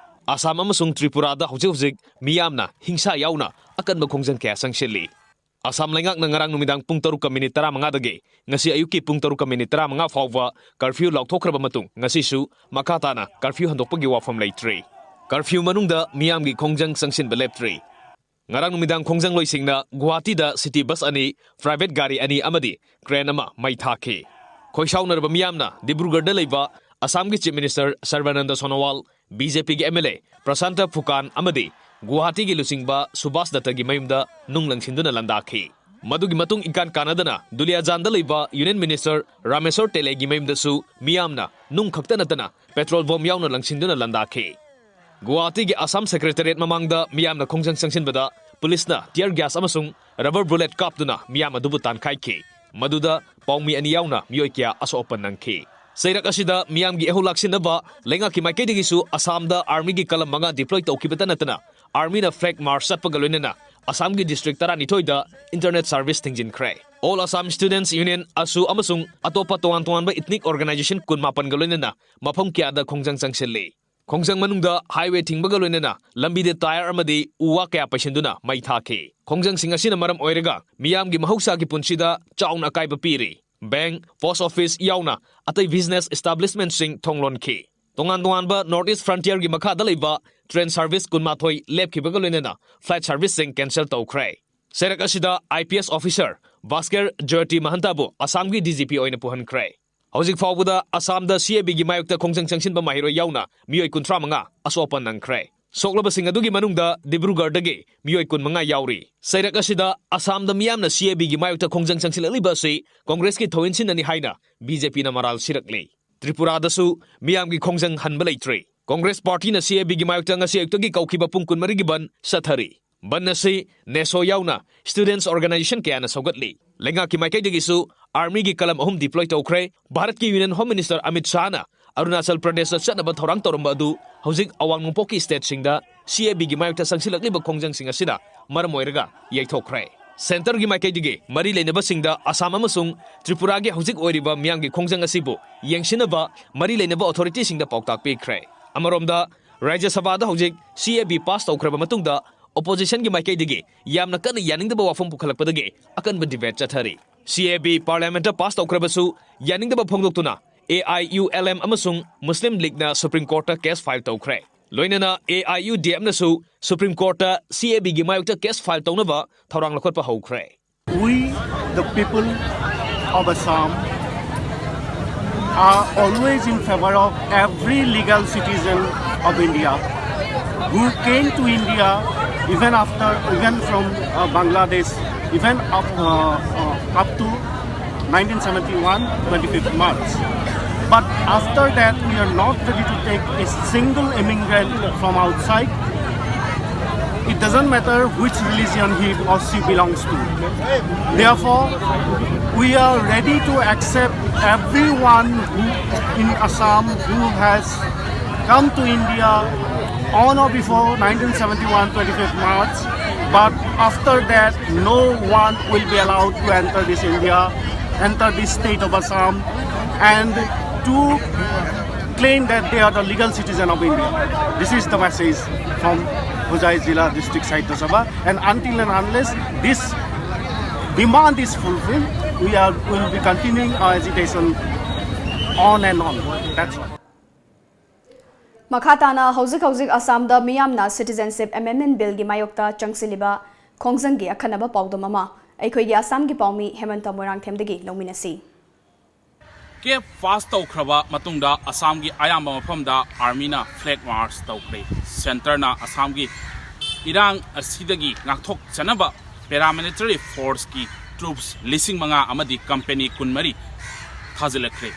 ꯑꯁꯥꯝ ꯑꯃꯁꯨꯡ ꯇ꯭ꯔꯤꯄꯨꯔꯥꯗ ꯍꯧꯖꯤꯛ ꯍꯧꯖꯤꯛ ꯃꯤꯌꯥꯝꯅ ꯍꯤꯡꯁꯥ ꯌꯥꯎꯅ ꯑꯀꯟꯕ ꯈꯣꯡꯖꯪ ꯀꯌꯥ ꯆꯪꯁꯤꯜꯂꯤ꯫ ꯑꯁꯥꯝ ꯂꯩꯉꯥꯛꯅ ꯉꯔꯥꯡ ꯅꯨꯃꯤꯗꯥꯡ ꯄꯨꯡ ꯇꯔꯨꯛꯀ ꯃꯤꯅꯤꯠ ꯇꯔꯥꯃꯉꯥꯗꯒꯤ ꯉꯁꯤ ꯑꯌꯨꯛꯀꯤ ꯄꯨꯡ ꯇꯔꯨꯛꯀ ꯃꯤꯅꯤꯠ ꯇꯔꯥꯃꯉꯥ ꯐꯥꯎꯕ ꯀꯔꯐ꯭ꯌꯨ ꯂꯥꯎꯊꯣꯛꯈ꯭ꯔꯕ ꯃꯇꯨꯡ, ꯉꯁꯤꯁꯨ ꯃꯈꯥ ꯇꯥꯅ ꯀꯔꯐ꯭ꯌꯨ ꯍꯟꯗꯣꯛꯄꯒꯤ ꯋꯥꯐꯝ ꯂꯩꯇ꯭ꯔꯤ꯫ ꯀꯔꯐ꯭ꯌꯨ ꯃꯅꯨꯡꯗ ꯃꯤꯌꯥꯝꯒꯤ ꯈꯣꯡꯖꯪ ꯆꯪꯁꯤꯟꯕ ꯂꯦꯞꯇ꯭ꯔꯤ꯫ ꯉꯔꯥꯡ ꯅꯨꯃꯤꯗꯥꯡ ꯈꯣꯡꯖꯪ ꯂꯣꯏꯁꯤꯡꯅ ꯒꯨꯋꯥꯍꯥꯇꯤꯗ ꯁꯤꯇꯤ ꯕꯁ ꯑꯅꯤ, ꯄ꯭ꯔꯥꯏꯚꯦꯠ ꯒꯥꯔꯤ ꯑꯅꯤ ꯑꯃꯗꯤ ꯀ꯭ꯔꯦꯟ ꯑꯃ ꯃꯩ ꯊꯥꯈꯤ꯫ ꯈꯣꯏꯁꯥꯎꯅꯔꯕ ꯃꯤꯌꯥꯝꯅ ꯗꯤꯕ꯭ꯔꯨꯒꯔꯗ ꯂꯩꯕ ꯑꯁꯥꯝꯒꯤ ꯆꯤꯐ ꯃꯤꯅꯤꯁꯇꯔ ꯁꯔꯕꯥꯅꯟꯗ ꯁꯣꯅꯣꯋꯥꯜ, ꯕꯤ ꯖꯦ ꯄꯤꯒꯤ ꯑꯦꯝ ꯑꯦꯜ ꯑꯦ ꯄ꯭ꯔꯁꯥꯟꯇ ꯐꯨꯀꯥꯟ ꯑꯃꯗꯤ ꯒꯨꯋꯥꯍꯥꯇꯤꯒꯤ ꯂꯨꯆꯤꯡꯕ ꯁꯨꯕꯥꯁ ꯗꯠꯇꯒꯤ ꯃꯌꯨꯝꯗ ꯅꯨꯡ ꯂꯪꯁꯤꯟꯗꯨꯅ ꯂꯥꯟꯗꯥꯈꯤ꯫ ꯃꯗꯨꯒꯤ ꯃꯇꯨꯡ ꯏꯀꯥꯟ ꯀꯥꯟꯅꯗꯅ ꯗꯨꯂꯤꯌꯥꯖꯥꯟꯗ ꯂꯩꯕ ꯌꯨꯅꯤꯌꯟ ꯃꯤꯅꯤꯁꯇꯔ ꯔꯥꯃꯦꯁꯣꯔ ꯇꯦꯂꯦꯒꯤ ꯃꯌꯨꯝꯗꯁꯨ ꯃꯤꯌꯥꯝꯅ ꯅꯨꯡ ꯈꯛꯇ ꯅꯠꯇꯅ ꯄꯦꯇ꯭ꯔꯣꯜ ꯕꯣꯝ ꯌꯥꯎꯅ ꯂꯪꯁꯤꯟꯗꯨꯅ ꯂꯥꯟꯗꯥꯈꯤ꯫ ꯒꯨꯋꯥꯍꯥꯇꯤꯒꯤ ꯑꯁꯥꯝ ꯁꯦꯀ꯭ꯔꯦꯇꯦꯔꯤꯌꯦꯠ ꯃꯃꯥꯡꯗ ꯃꯤꯌꯥꯝꯅ ꯈꯣꯡꯖꯪ ꯆꯪꯁꯤꯟꯕꯗ ꯄꯨꯂꯤꯁꯅ ꯇꯤꯌꯔ ꯒ꯭ꯌꯥꯁ ꯑꯃꯁꯨꯡ ꯔꯕꯔ ꯕꯨꯂꯦꯠ ꯀꯥꯞꯇꯨꯅ ꯃꯤꯌꯥꯝ ꯑꯗꯨꯕꯨ ꯇꯥꯟꯈꯥꯏꯈꯤ꯫ ꯃꯗꯨꯗ ꯄꯥꯎꯃꯤ ꯑꯅꯤ ꯌꯥꯎꯅ ꯃꯤꯑꯣꯏ ꯀꯌꯥ ꯑꯁꯣꯛ ꯑꯄꯟ ꯅꯪꯈꯤ꯫ ꯆꯩꯔꯛ ꯑꯁꯤꯗ ꯃꯤꯌꯥꯝꯒꯤ ꯏꯍꯧ ꯂꯥꯛꯁꯤꯟꯅꯕ ꯂꯩꯉꯥꯛꯀꯤ ꯃꯥꯏꯀꯩꯗꯒꯤꯁꯨ ꯑꯁꯥꯝꯗ ꯑꯥꯔꯃꯤꯒꯤ ꯀꯂꯝ ꯃꯉꯥ ꯗꯤꯄ꯭ꯂꯣꯏ ꯇꯧꯈꯤꯕꯇ ꯅꯠꯇꯅ, ꯑꯥꯔꯃꯤꯅ ꯐ꯭ꯂꯦꯒ ꯃꯥꯔꯆ ꯆꯠꯄꯒ ꯂꯣꯏꯅꯅ ꯑꯁꯥꯝꯒꯤ ꯗꯤꯁꯇ꯭ꯔꯤꯛ ꯇꯔꯥꯅꯤꯊꯣꯏꯗ ꯏꯟꯇꯔꯅꯦꯠ ꯁꯥꯔꯚꯤꯁ ꯊꯤꯡꯖꯤꯟꯈ꯭ꯔꯦ꯫ All Assam students union, AASU, ꯑꯃꯁꯨꯡ ꯑꯇꯣꯞꯄ ꯇꯣꯉꯥꯟ ꯇꯣꯉꯥꯟꯕ ꯏꯊꯅꯤꯛ ꯑꯣꯔꯒꯅꯥꯏꯖꯦꯁꯟ ꯀꯨꯟꯃꯥꯄꯟꯒ ꯂꯣꯏꯅꯅ ꯃꯐꯝ ꯀꯌꯥꯗ ꯈꯣꯡꯖꯪ ꯆꯪꯁꯤꯜꯂꯤ꯫ ꯈꯣꯡꯖꯪ ꯃꯅꯨꯡꯗ ꯍꯥꯏꯋꯦ ꯊꯤꯡꯕꯒ ꯂꯣꯏꯅꯅ ꯂꯝꯕꯤꯗ ꯇꯥꯌꯔ ꯑꯃꯗꯤ ꯎ ꯋꯥ ꯀꯌꯥ ꯄꯩꯁꯤꯟꯗꯨꯅ ꯃꯩ ꯊꯥꯈꯤ꯫ ꯈꯣꯡꯖꯪꯁꯤꯡ ꯑꯁꯤꯅ ꯃꯔꯝ ꯑꯣꯏꯔꯒ ꯃꯤꯌꯥꯝꯒꯤ ꯃꯍꯧꯁꯥꯒꯤ ꯄꯨꯟꯁꯤꯗ ꯆꯥꯎꯅ ꯑꯀꯥꯏꯕ ꯄꯤꯔꯤ꯫ ꯕꯦꯡꯛ, ꯄꯣꯁꯠ ꯑꯣꯐꯤꯁ ꯌꯥꯎꯅ ꯑꯇꯩ ꯕꯤꯖꯤꯅꯦꯁ ꯏꯁꯇꯥꯕ꯭ꯂꯤꯁꯃꯦꯟꯠꯁꯤꯡ ꯊꯣꯡ ꯂꯣꯟꯈꯤ꯫ ꯇꯣꯉꯥꯟ ꯇꯣꯉꯥꯟꯕ ꯅꯣꯔꯠ ꯏꯁ ꯐ꯭ꯔꯟꯇꯤꯌꯔꯒꯤ ꯃꯈꯥꯗ ꯂꯩꯕ ꯇ꯭ꯔꯦꯟ ꯁꯥꯔꯚꯤꯁ ꯀꯨꯟꯃꯥꯊꯣꯏ ꯂꯦꯞꯈꯤꯕꯒ ꯂꯣꯏꯅꯅ ꯐ꯭ꯂꯥꯏꯠ ꯁꯥꯔꯚꯤꯁꯁꯤꯡ ꯀꯦꯟꯁꯦꯜ ꯇꯧꯈ꯭ꯔꯦ꯫ ꯆꯩꯔꯛ ꯑꯁꯤꯗ I P S officer Bhaskar Jyoti ꯃꯍꯟꯇꯥꯕꯨ ꯑꯁꯥꯝꯒꯤ ꯗꯤ ꯖꯤ ꯄꯤ ꯑꯣꯏꯅ ꯄꯨꯍꯟꯈ꯭ꯔꯦ꯫ ꯍꯧꯖꯤꯛ ꯐꯥꯎꯕꯗ ꯑꯁꯥꯝꯗ ꯁꯤ ꯑꯦ ꯕꯤꯒꯤ ꯃꯥꯌꯣꯛꯇ ꯈꯣꯡꯖꯪ ꯆꯪꯁꯤꯟꯕ ꯃꯍꯩꯔꯣꯏ ꯌꯥꯎꯅ ꯃꯤꯑꯣꯏ ꯀꯨꯟꯊ꯭ꯔꯥ ꯃꯉꯥ ꯑꯁꯣꯛ ꯑꯄꯟ ꯅꯪꯈ꯭ꯔꯦ꯫ ꯁꯣꯛꯂꯕꯁꯤꯡ ꯑꯗꯨꯒꯤ ꯃꯅꯨꯡꯗ ꯗꯤꯕ꯭ꯔꯨꯒꯔꯗꯒꯤ ꯃꯤꯑꯣꯏ ꯀꯨꯟꯃꯉꯥ ꯌꯥꯎꯔꯤ꯫ ꯆꯩꯔꯛ ꯑꯁꯤꯗ ꯑꯁꯥꯝꯗ ꯃꯤꯌꯥꯝꯅ ꯁꯤ ꯑꯦ ꯕꯤꯒꯤ ꯃꯥꯌꯣꯛꯇ ꯈꯣꯡꯖꯪ ꯆꯪꯁꯤꯜꯂꯛꯂꯤꯕ ꯑꯁꯤ ꯀꯣꯡꯒ꯭ꯔꯦꯁꯀꯤ ꯊꯧꯑꯣꯏꯟꯁꯤꯟꯅꯅꯤ ꯍꯥꯏꯅ ꯕꯤ ꯖꯦ ꯄꯤꯅ ꯃꯔꯥꯜ ꯁꯤꯔꯛꯂꯤ꯫ ꯇ꯭ꯔꯤꯄꯨꯔꯥꯗꯁꯨ ꯃꯤꯌꯥꯝꯒꯤ ꯈꯣꯡꯖꯪ ꯍꯟꯕ ꯂꯩꯇ꯭ꯔꯤ꯫ ꯀꯣꯡꯒ꯭ꯔꯦꯁ ꯄꯥꯔꯇꯤꯅ ꯁꯤ ꯑꯦ ꯕꯤꯒꯤ ꯃꯥꯌꯣꯛꯇ ꯉꯁꯤ ꯑꯌꯨꯛꯇꯒꯤ ꯀꯧꯈꯤꯕ ꯄꯨꯡ ꯀꯨꯟꯃꯔꯤꯒꯤ ꯕꯟꯗ ꯆꯠꯊꯔꯤ꯫ ꯕꯟꯗ ꯑꯁꯤ ꯅꯦꯁꯣ ꯌꯥꯎꯅ ꯁ꯭ꯇꯨꯗꯦꯟꯠꯁ ꯑꯣꯔꯒꯅꯥꯏꯖꯦꯁꯟ ꯀꯌꯥꯅ ꯁꯧꯒꯠꯂꯤ꯫ ꯂꯩꯉꯥꯛꯀꯤ ꯃꯥꯏꯀꯩꯗꯒꯤꯁꯨ ꯑꯥꯔꯃꯤꯒꯤ ꯀꯂꯝ ꯑꯍꯨꯝ ꯗꯤꯄ꯭ꯂꯣꯏ ꯇꯧꯈ꯭ꯔꯦ꯫ ꯚꯥꯔꯠꯀꯤ ꯌꯨꯅꯤꯌꯟ ꯍꯣꯝ ꯃꯤꯅꯤꯁꯇꯔ ꯑꯃꯤꯠ ꯁꯥꯍꯅ ꯑꯔꯨꯅꯥꯆꯜ ꯄ꯭ꯔꯗꯦꯁꯇ ꯆꯠꯅꯕ ꯊꯧꯔꯥꯡ ꯇꯧꯔꯝꯕ ꯑꯗꯨ ꯍꯧꯖꯤꯛ ꯑꯋꯥꯡ ꯅꯣꯡꯄꯣꯛꯀꯤ ꯁ꯭ꯇꯦꯠꯁꯤꯡꯗ ꯁꯤ ꯑꯦ ꯕꯤꯒꯤ ꯃꯥꯌꯣꯛꯇ ꯆꯪꯁꯤꯜꯂꯛꯂꯤꯕ ꯈꯣꯡꯖꯪꯁꯤꯡ ꯑꯁꯤꯅ ꯃꯔꯝ ꯑꯣꯏꯔꯒ ꯌꯩꯊꯣꯛꯈ꯭ꯔꯦ꯫ ꯁꯦꯟꯇꯔꯒꯤ ꯃꯥꯏꯀꯩꯗꯒꯤ ꯃꯔꯤ ꯂꯩꯅꯕꯁꯤꯡꯗ ꯑꯁꯥꯝ ꯑꯃꯁꯨꯡ ꯇ꯭ꯔꯤꯄꯨꯔꯥꯒꯤ ꯍꯧꯖꯤꯛ ꯑꯣꯏꯔꯤꯕ ꯃꯤꯌꯥꯝꯒꯤ ꯈꯣꯡꯖꯪ ꯑꯁꯤꯕꯨ ꯌꯦꯡꯁꯤꯟꯅꯕ ꯃꯔꯤ ꯂꯩꯅꯕ ꯑꯣꯊꯣꯔꯤꯇꯤꯁꯤꯡꯗ ꯄꯥꯎꯇꯥꯛ ꯄꯤꯈ꯭ꯔꯦ꯫ ꯑꯃꯔꯣꯝꯗ, ꯔꯥꯖ꯭ꯌ ꯁꯚꯥꯗ ꯍꯧꯖꯤꯛ ꯁꯤ ꯑꯦ ꯕꯤ ꯄꯥꯁ ꯇꯧꯈ꯭ꯔꯕ ꯃꯇꯨꯡꯗ ꯑꯣꯄꯣꯖꯤꯁꯟꯒꯤ ꯃꯥꯏꯀꯩꯗꯒꯤ ꯌꯥꯝꯅ ꯀꯟꯅ ꯌꯥꯅꯤꯡꯗꯕ ꯋꯥꯐꯝ ꯄꯨꯈꯠꯂꯛꯄꯗꯒꯤ ꯑꯀꯟꯕ ꯗꯤꯕꯦꯠ ꯆꯠꯊꯔꯤ꯫ ꯁꯤ ꯑꯦ ꯕꯤ ꯄꯥꯔꯂꯤꯌꯥꯃꯦꯟꯠꯇ ꯄꯥꯁ ꯇꯧꯈ꯭ꯔꯕꯁꯨ ꯌꯥꯅꯤꯡꯗꯕ ꯐꯣꯡꯗꯣꯛꯇꯨꯅ A I U L M ꯑꯃꯁꯨꯡ ꯃꯨꯁꯂꯤꯝ ꯂꯤꯒꯅ ꯁꯨꯄ꯭ꯔꯤꯝ ꯀꯣꯔꯠꯇ ꯀꯦꯁ ꯐꯥꯏꯜ ꯇꯧꯈ꯭ꯔꯦ꯫ ꯂꯣꯏꯅꯅ ꯑꯦ ꯑꯥꯏ ꯌꯨ ꯗꯤ ꯑꯦꯐꯅꯁꯨ ꯁꯨꯄ꯭ꯔꯤꯝ ꯀꯣꯔꯠꯇ ꯁꯤ ꯑꯦ ꯕꯤꯒꯤ ꯃꯥꯌꯣꯛꯇ ꯀꯦꯁ ꯐꯥꯏꯜ ꯇꯧꯅꯕ ꯊꯧꯔꯥꯡ ꯂꯧꯈꯠꯄ ꯍꯧꯈ꯭ꯔꯦ꯫ We, the people of Assam, are always in favor of every legal citizen of India who came to India, even after, even from uh, Bangladesh, even up, uh, uh, up to nineteen seventy-one, twenty-fifth March. But after that, we are not ready to take a single immigrant from outside. It doesn't matter which religion he or she belongs to. Therefore, we are ready to accept everyone who, in Assam, who has come to India on or before nineteen seventy-one, twenty-fifth March. But after that, no one will be allowed to enter this India, enter this state of Assam, and to claim that they are the legal citizen of India. This is the message from Hojai Zilla District Sahitya Sabha. And until and unless this demand is fulfilled, we are, will be continuing our agitation on and on. That's all. ꯃꯈꯥ ꯇꯥꯅ ꯍꯧꯖꯤꯛ ꯍꯧꯖꯤꯛ ꯑꯁꯥꯝꯗ ꯃꯤꯌꯥꯝꯅ Citizenship Amendment Billꯒꯤ ꯃꯥꯌꯣꯛꯇ ꯆꯪꯁꯤꯜꯂꯤꯕ ꯈꯣꯡꯖꯪꯒꯤ ꯑꯈꯟꯅꯕ ꯄꯥꯎꯗꯝ ꯑꯃ ꯑꯩꯈꯣꯏꯒꯤ ꯑꯁꯥꯝꯒꯤ ꯄꯥꯎꯃꯤ ꯍꯦꯃꯟꯇ ꯃꯣꯏꯔꯥꯡꯊꯦꯝꯗꯒꯤ ꯂꯧꯃꯤꯟꯅꯁꯤ꯫ ꯀꯦꯞ ꯄꯥꯁ ꯇꯧꯈ꯭ꯔꯕ ꯃꯇꯨꯡꯗ ꯑꯁꯥꯝꯒꯤ ꯑꯌꯥꯝꯕ ꯃꯐꯝꯗ ꯑꯥꯔꯃꯤꯅ ꯐ꯭ꯂꯦꯒ ꯃꯥꯔꯆ ꯇꯧꯈ꯭ꯔꯦ꯫ ꯁꯦꯟꯇꯔꯅ ꯑꯁꯥꯝꯒꯤ ꯏꯔꯥꯡ ꯑꯁꯤꯗꯒꯤ ꯉꯥꯛꯊꯣꯛꯆꯅꯕ ꯄꯦꯔꯥꯃꯤꯂꯤꯇꯔꯤ ꯐꯣꯔꯁꯀꯤ ꯇ꯭ꯔꯨꯞꯁ ꯂꯤꯁꯤꯡ ꯃꯉꯥ ꯑꯃꯗꯤ ꯀꯝꯄꯦꯅꯤ ꯀꯨꯟꯃꯔꯤ ꯊꯥꯖꯤꯜꯂꯛꯈ꯭ꯔꯦ꯫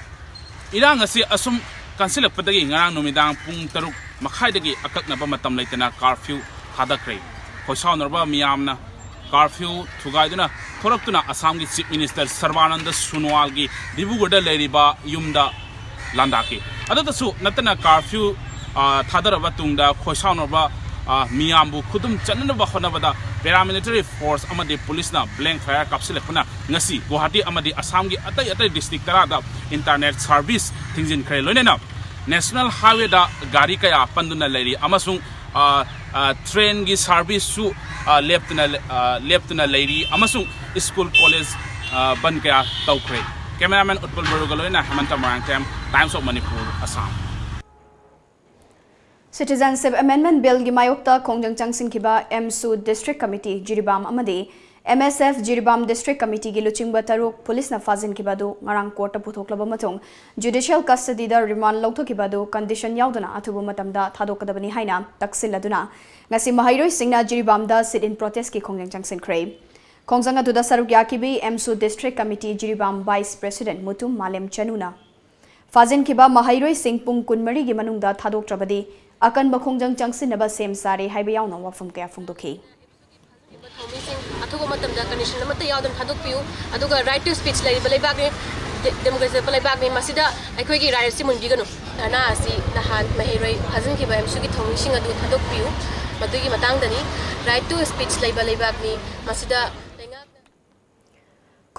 ꯏꯔꯥꯡ ꯑꯁꯤ ꯑꯁꯨꯝ ꯀꯟꯁꯤꯜꯂꯛꯄꯗꯒꯤ ꯉꯔꯥꯡ ꯅꯨꯃꯤꯗꯥꯡ ꯄꯨꯡ ꯇꯔꯨꯛ ꯃꯈꯥꯏꯗꯒꯤ ꯑꯀꯛꯅꯕ ꯃꯇꯝ ꯂꯩꯇꯅ ꯀꯥꯔꯐ꯭ꯌꯨ ꯊꯥꯗꯈ꯭ꯔꯦ꯫ ꯈꯣꯏꯁꯥꯎꯅꯔꯕ ꯃꯤꯌꯥꯝꯅ ꯀꯥꯔꯐ꯭ꯌꯨ ꯊꯨꯒꯥꯏꯗꯨꯅ ꯊꯣꯔꯛꯇꯨꯅ ꯑꯁꯥꯝꯒꯤ ꯆꯤꯐ ꯃꯤꯅꯤꯁꯇꯔ ꯁꯔꯕꯥꯅꯟꯗ ꯁꯣꯅꯣꯋꯥꯜꯒꯤ ꯗꯤꯕ꯭ꯔꯨꯒꯔꯗ ꯂꯩꯔꯤꯕ ꯌꯨꯝꯗ ꯂꯥꯟꯗꯥꯈꯤ꯫ ꯑꯗꯨꯇꯁꯨ ꯅꯠꯇꯅ ꯀꯥꯔꯐ꯭ꯌꯨ ꯊꯥꯗꯔꯕ ꯇꯨꯡꯗ ꯈꯣꯏꯁꯥꯎꯅꯔꯕ ꯃꯤꯌꯥꯝꯕꯨ ꯈꯨꯗꯨꯝ ꯆꯟꯅꯅꯕ ꯍꯣꯠꯅꯕꯗ ꯄꯦꯔꯥꯃꯤꯂꯤꯇꯔꯤ ꯐꯣꯔꯁ ꯑꯃꯗꯤ ꯄꯨꯂꯤꯁꯅ ꯕ꯭ꯂꯦꯡ ꯐꯥꯌꯔ ꯀꯥꯞꯁꯤꯜꯂꯛꯄꯅ ꯉꯁꯤ ꯒꯨꯋꯥꯍꯥꯇꯤ ꯑꯃꯗꯤ ꯑꯁꯥꯝꯒꯤ ꯑꯇꯩ ꯑꯇꯩ ꯗꯤꯁꯇ꯭ꯔꯤꯛ ꯇꯔꯥꯗ ꯏꯟꯇꯔꯅꯦꯠ ꯁꯥꯔꯚꯤꯁ ꯊꯤꯡꯖꯤꯟꯈ꯭ꯔꯦ꯫ ꯂꯣꯏꯅꯅ ꯅꯦꯁꯅꯦꯜ ꯍꯥꯏꯋꯦꯗ ꯒꯥꯔꯤ ꯀꯌꯥ ꯄꯟꯗꯨꯅ ꯂꯩꯔꯤ ꯑꯃꯁꯨꯡ ꯑ, ꯑ, ꯇ꯭ꯔꯦꯟꯒꯤ ꯁꯥꯔꯚꯤꯁꯁꯨ, ꯑ, ꯂꯦꯞꯇꯅ ꯂꯦ-, ꯑ, ꯂꯦꯞꯇꯨꯅ ꯂꯩꯔꯤ ꯑꯃꯁꯨꯡ ꯁ꯭ꯀꯨꯜ ꯀꯣꯂꯦꯖ, ꯑ, ꯕꯟ ꯀꯌꯥ ꯇꯧꯈ꯭ꯔꯦ꯫ ꯀꯦꯃꯦꯔꯥꯃꯦꯟ ꯎꯠꯄꯜ ꯕꯔꯨꯒ ꯂꯣꯏꯅꯅ ꯍꯦꯃꯟꯇ Moirangthem, Times of Manipur, Assam꯫ Citizenship Amendment Billꯒꯤ ꯃꯥꯌꯣꯛꯇ ꯈꯣꯡꯖꯪ ꯆꯪꯁꯤꯟꯈꯤꯕ ꯑꯦꯝꯁꯨ District Committee ꯖꯤꯔꯤꯕꯥꯝ ꯑꯃꯗꯤ ꯑꯦꯝ ꯑꯦꯁ ꯑꯦꯐ ꯖꯤꯔꯤꯕꯥꯝ District Committeeꯒꯤ ꯂꯨꯆꯤꯡꯕ ꯇꯔꯨꯛ ꯄꯨꯂꯤꯁꯅ ꯐꯥꯖꯤꯟꯈꯤꯕ ꯑꯗꯨ ꯉꯔꯥꯡ ꯀꯣꯔꯠꯇ ꯄꯨꯊꯣꯛꯂꯕ ꯃꯇꯨꯡ, judicial custodyꯗ remand ꯂꯧꯊꯣꯛꯈꯤꯕ ꯑꯗꯨ condition ꯌꯥꯎꯗꯅ ꯑꯊꯨꯕ ꯃꯇꯝꯗ ꯊꯥꯗꯣꯛꯀꯗꯕꯅꯤ ꯍꯥꯏꯅ ꯇꯛꯁꯤꯜꯂꯗꯨꯅ ꯉꯁꯤ ꯃꯍꯩꯔꯣꯏꯁꯤꯡꯅ ꯖꯤꯔꯤꯕꯥꯝꯗ sit-in protestꯀꯤ ꯈꯣꯡꯖꯪ ꯆꯪꯁꯤꯟꯈ꯭ꯔꯦ꯫ ꯈꯣꯡꯖꯪ ꯑꯗꯨꯗ ꯁꯔꯨꯛ ꯌꯥꯈꯤꯕꯤ ꯑꯦꯝꯁꯨ District Committee Jiribam Vice President Mutum ꯃꯥꯂꯦꯝ ꯆꯅꯨꯅ ꯐꯥꯖꯤꯟꯈꯤꯕ ꯃꯍꯩꯔꯣꯏꯁꯤꯡ ꯄꯨꯡ ꯀꯨꯟꯃꯔꯤꯒꯤ ꯃꯅꯨꯡꯗ ꯊꯥꯗꯣꯛꯇ꯭ꯔꯕꯗꯤ ꯑꯀꯟꯕ ꯈꯣꯡꯖꯪ ꯆꯪꯁꯤꯟꯅꯕ ꯁꯦꯝ ꯁꯥꯔꯦ ꯍꯥꯏꯕ ꯌꯥꯎꯅ ꯋꯥꯐꯝ ꯀꯌꯥ ꯐꯣꯡꯗꯣꯛꯈꯤ꯫ ꯊꯧꯃꯤꯁꯤꯡ ꯑꯊꯨꯕ ꯃꯇꯝꯗ condition ꯑꯃꯠꯇ ꯌꯥꯎꯗꯅ ꯊꯥꯗꯣꯛꯄꯤꯌꯨ, ꯑꯗꯨꯒ right to speech ꯂꯩꯔꯤꯕ ꯂꯩꯕꯥꯛꯅꯤ, de-, democracy ꯂꯩꯕꯥꯛꯅꯤ, ꯃꯁꯤꯗ ꯑꯩꯈꯣꯏꯒꯤ right ꯑꯁꯤ ꯃꯨꯟꯕꯤꯒꯅꯨ꯫ ꯙꯔꯅꯥ ꯑꯁꯤ ꯅꯍꯥꯟ ꯃꯍꯩꯔꯣꯏ ꯐꯥꯖꯤꯟꯈꯤꯕ ꯑꯦꯝꯁꯨꯒꯤ ꯊꯧꯃꯤꯁꯤꯡ ꯑꯗꯨ ꯊꯥꯗꯣꯛꯄꯤꯌꯨ, ꯃꯗꯨꯒꯤ ꯃꯇꯥꯡꯗꯅꯤ꯫ Right to speech ꯂꯩꯕ ꯂꯩꯕꯥꯛꯅꯤ, ꯃꯁꯤꯗ ꯂꯩꯉꯥꯛꯅ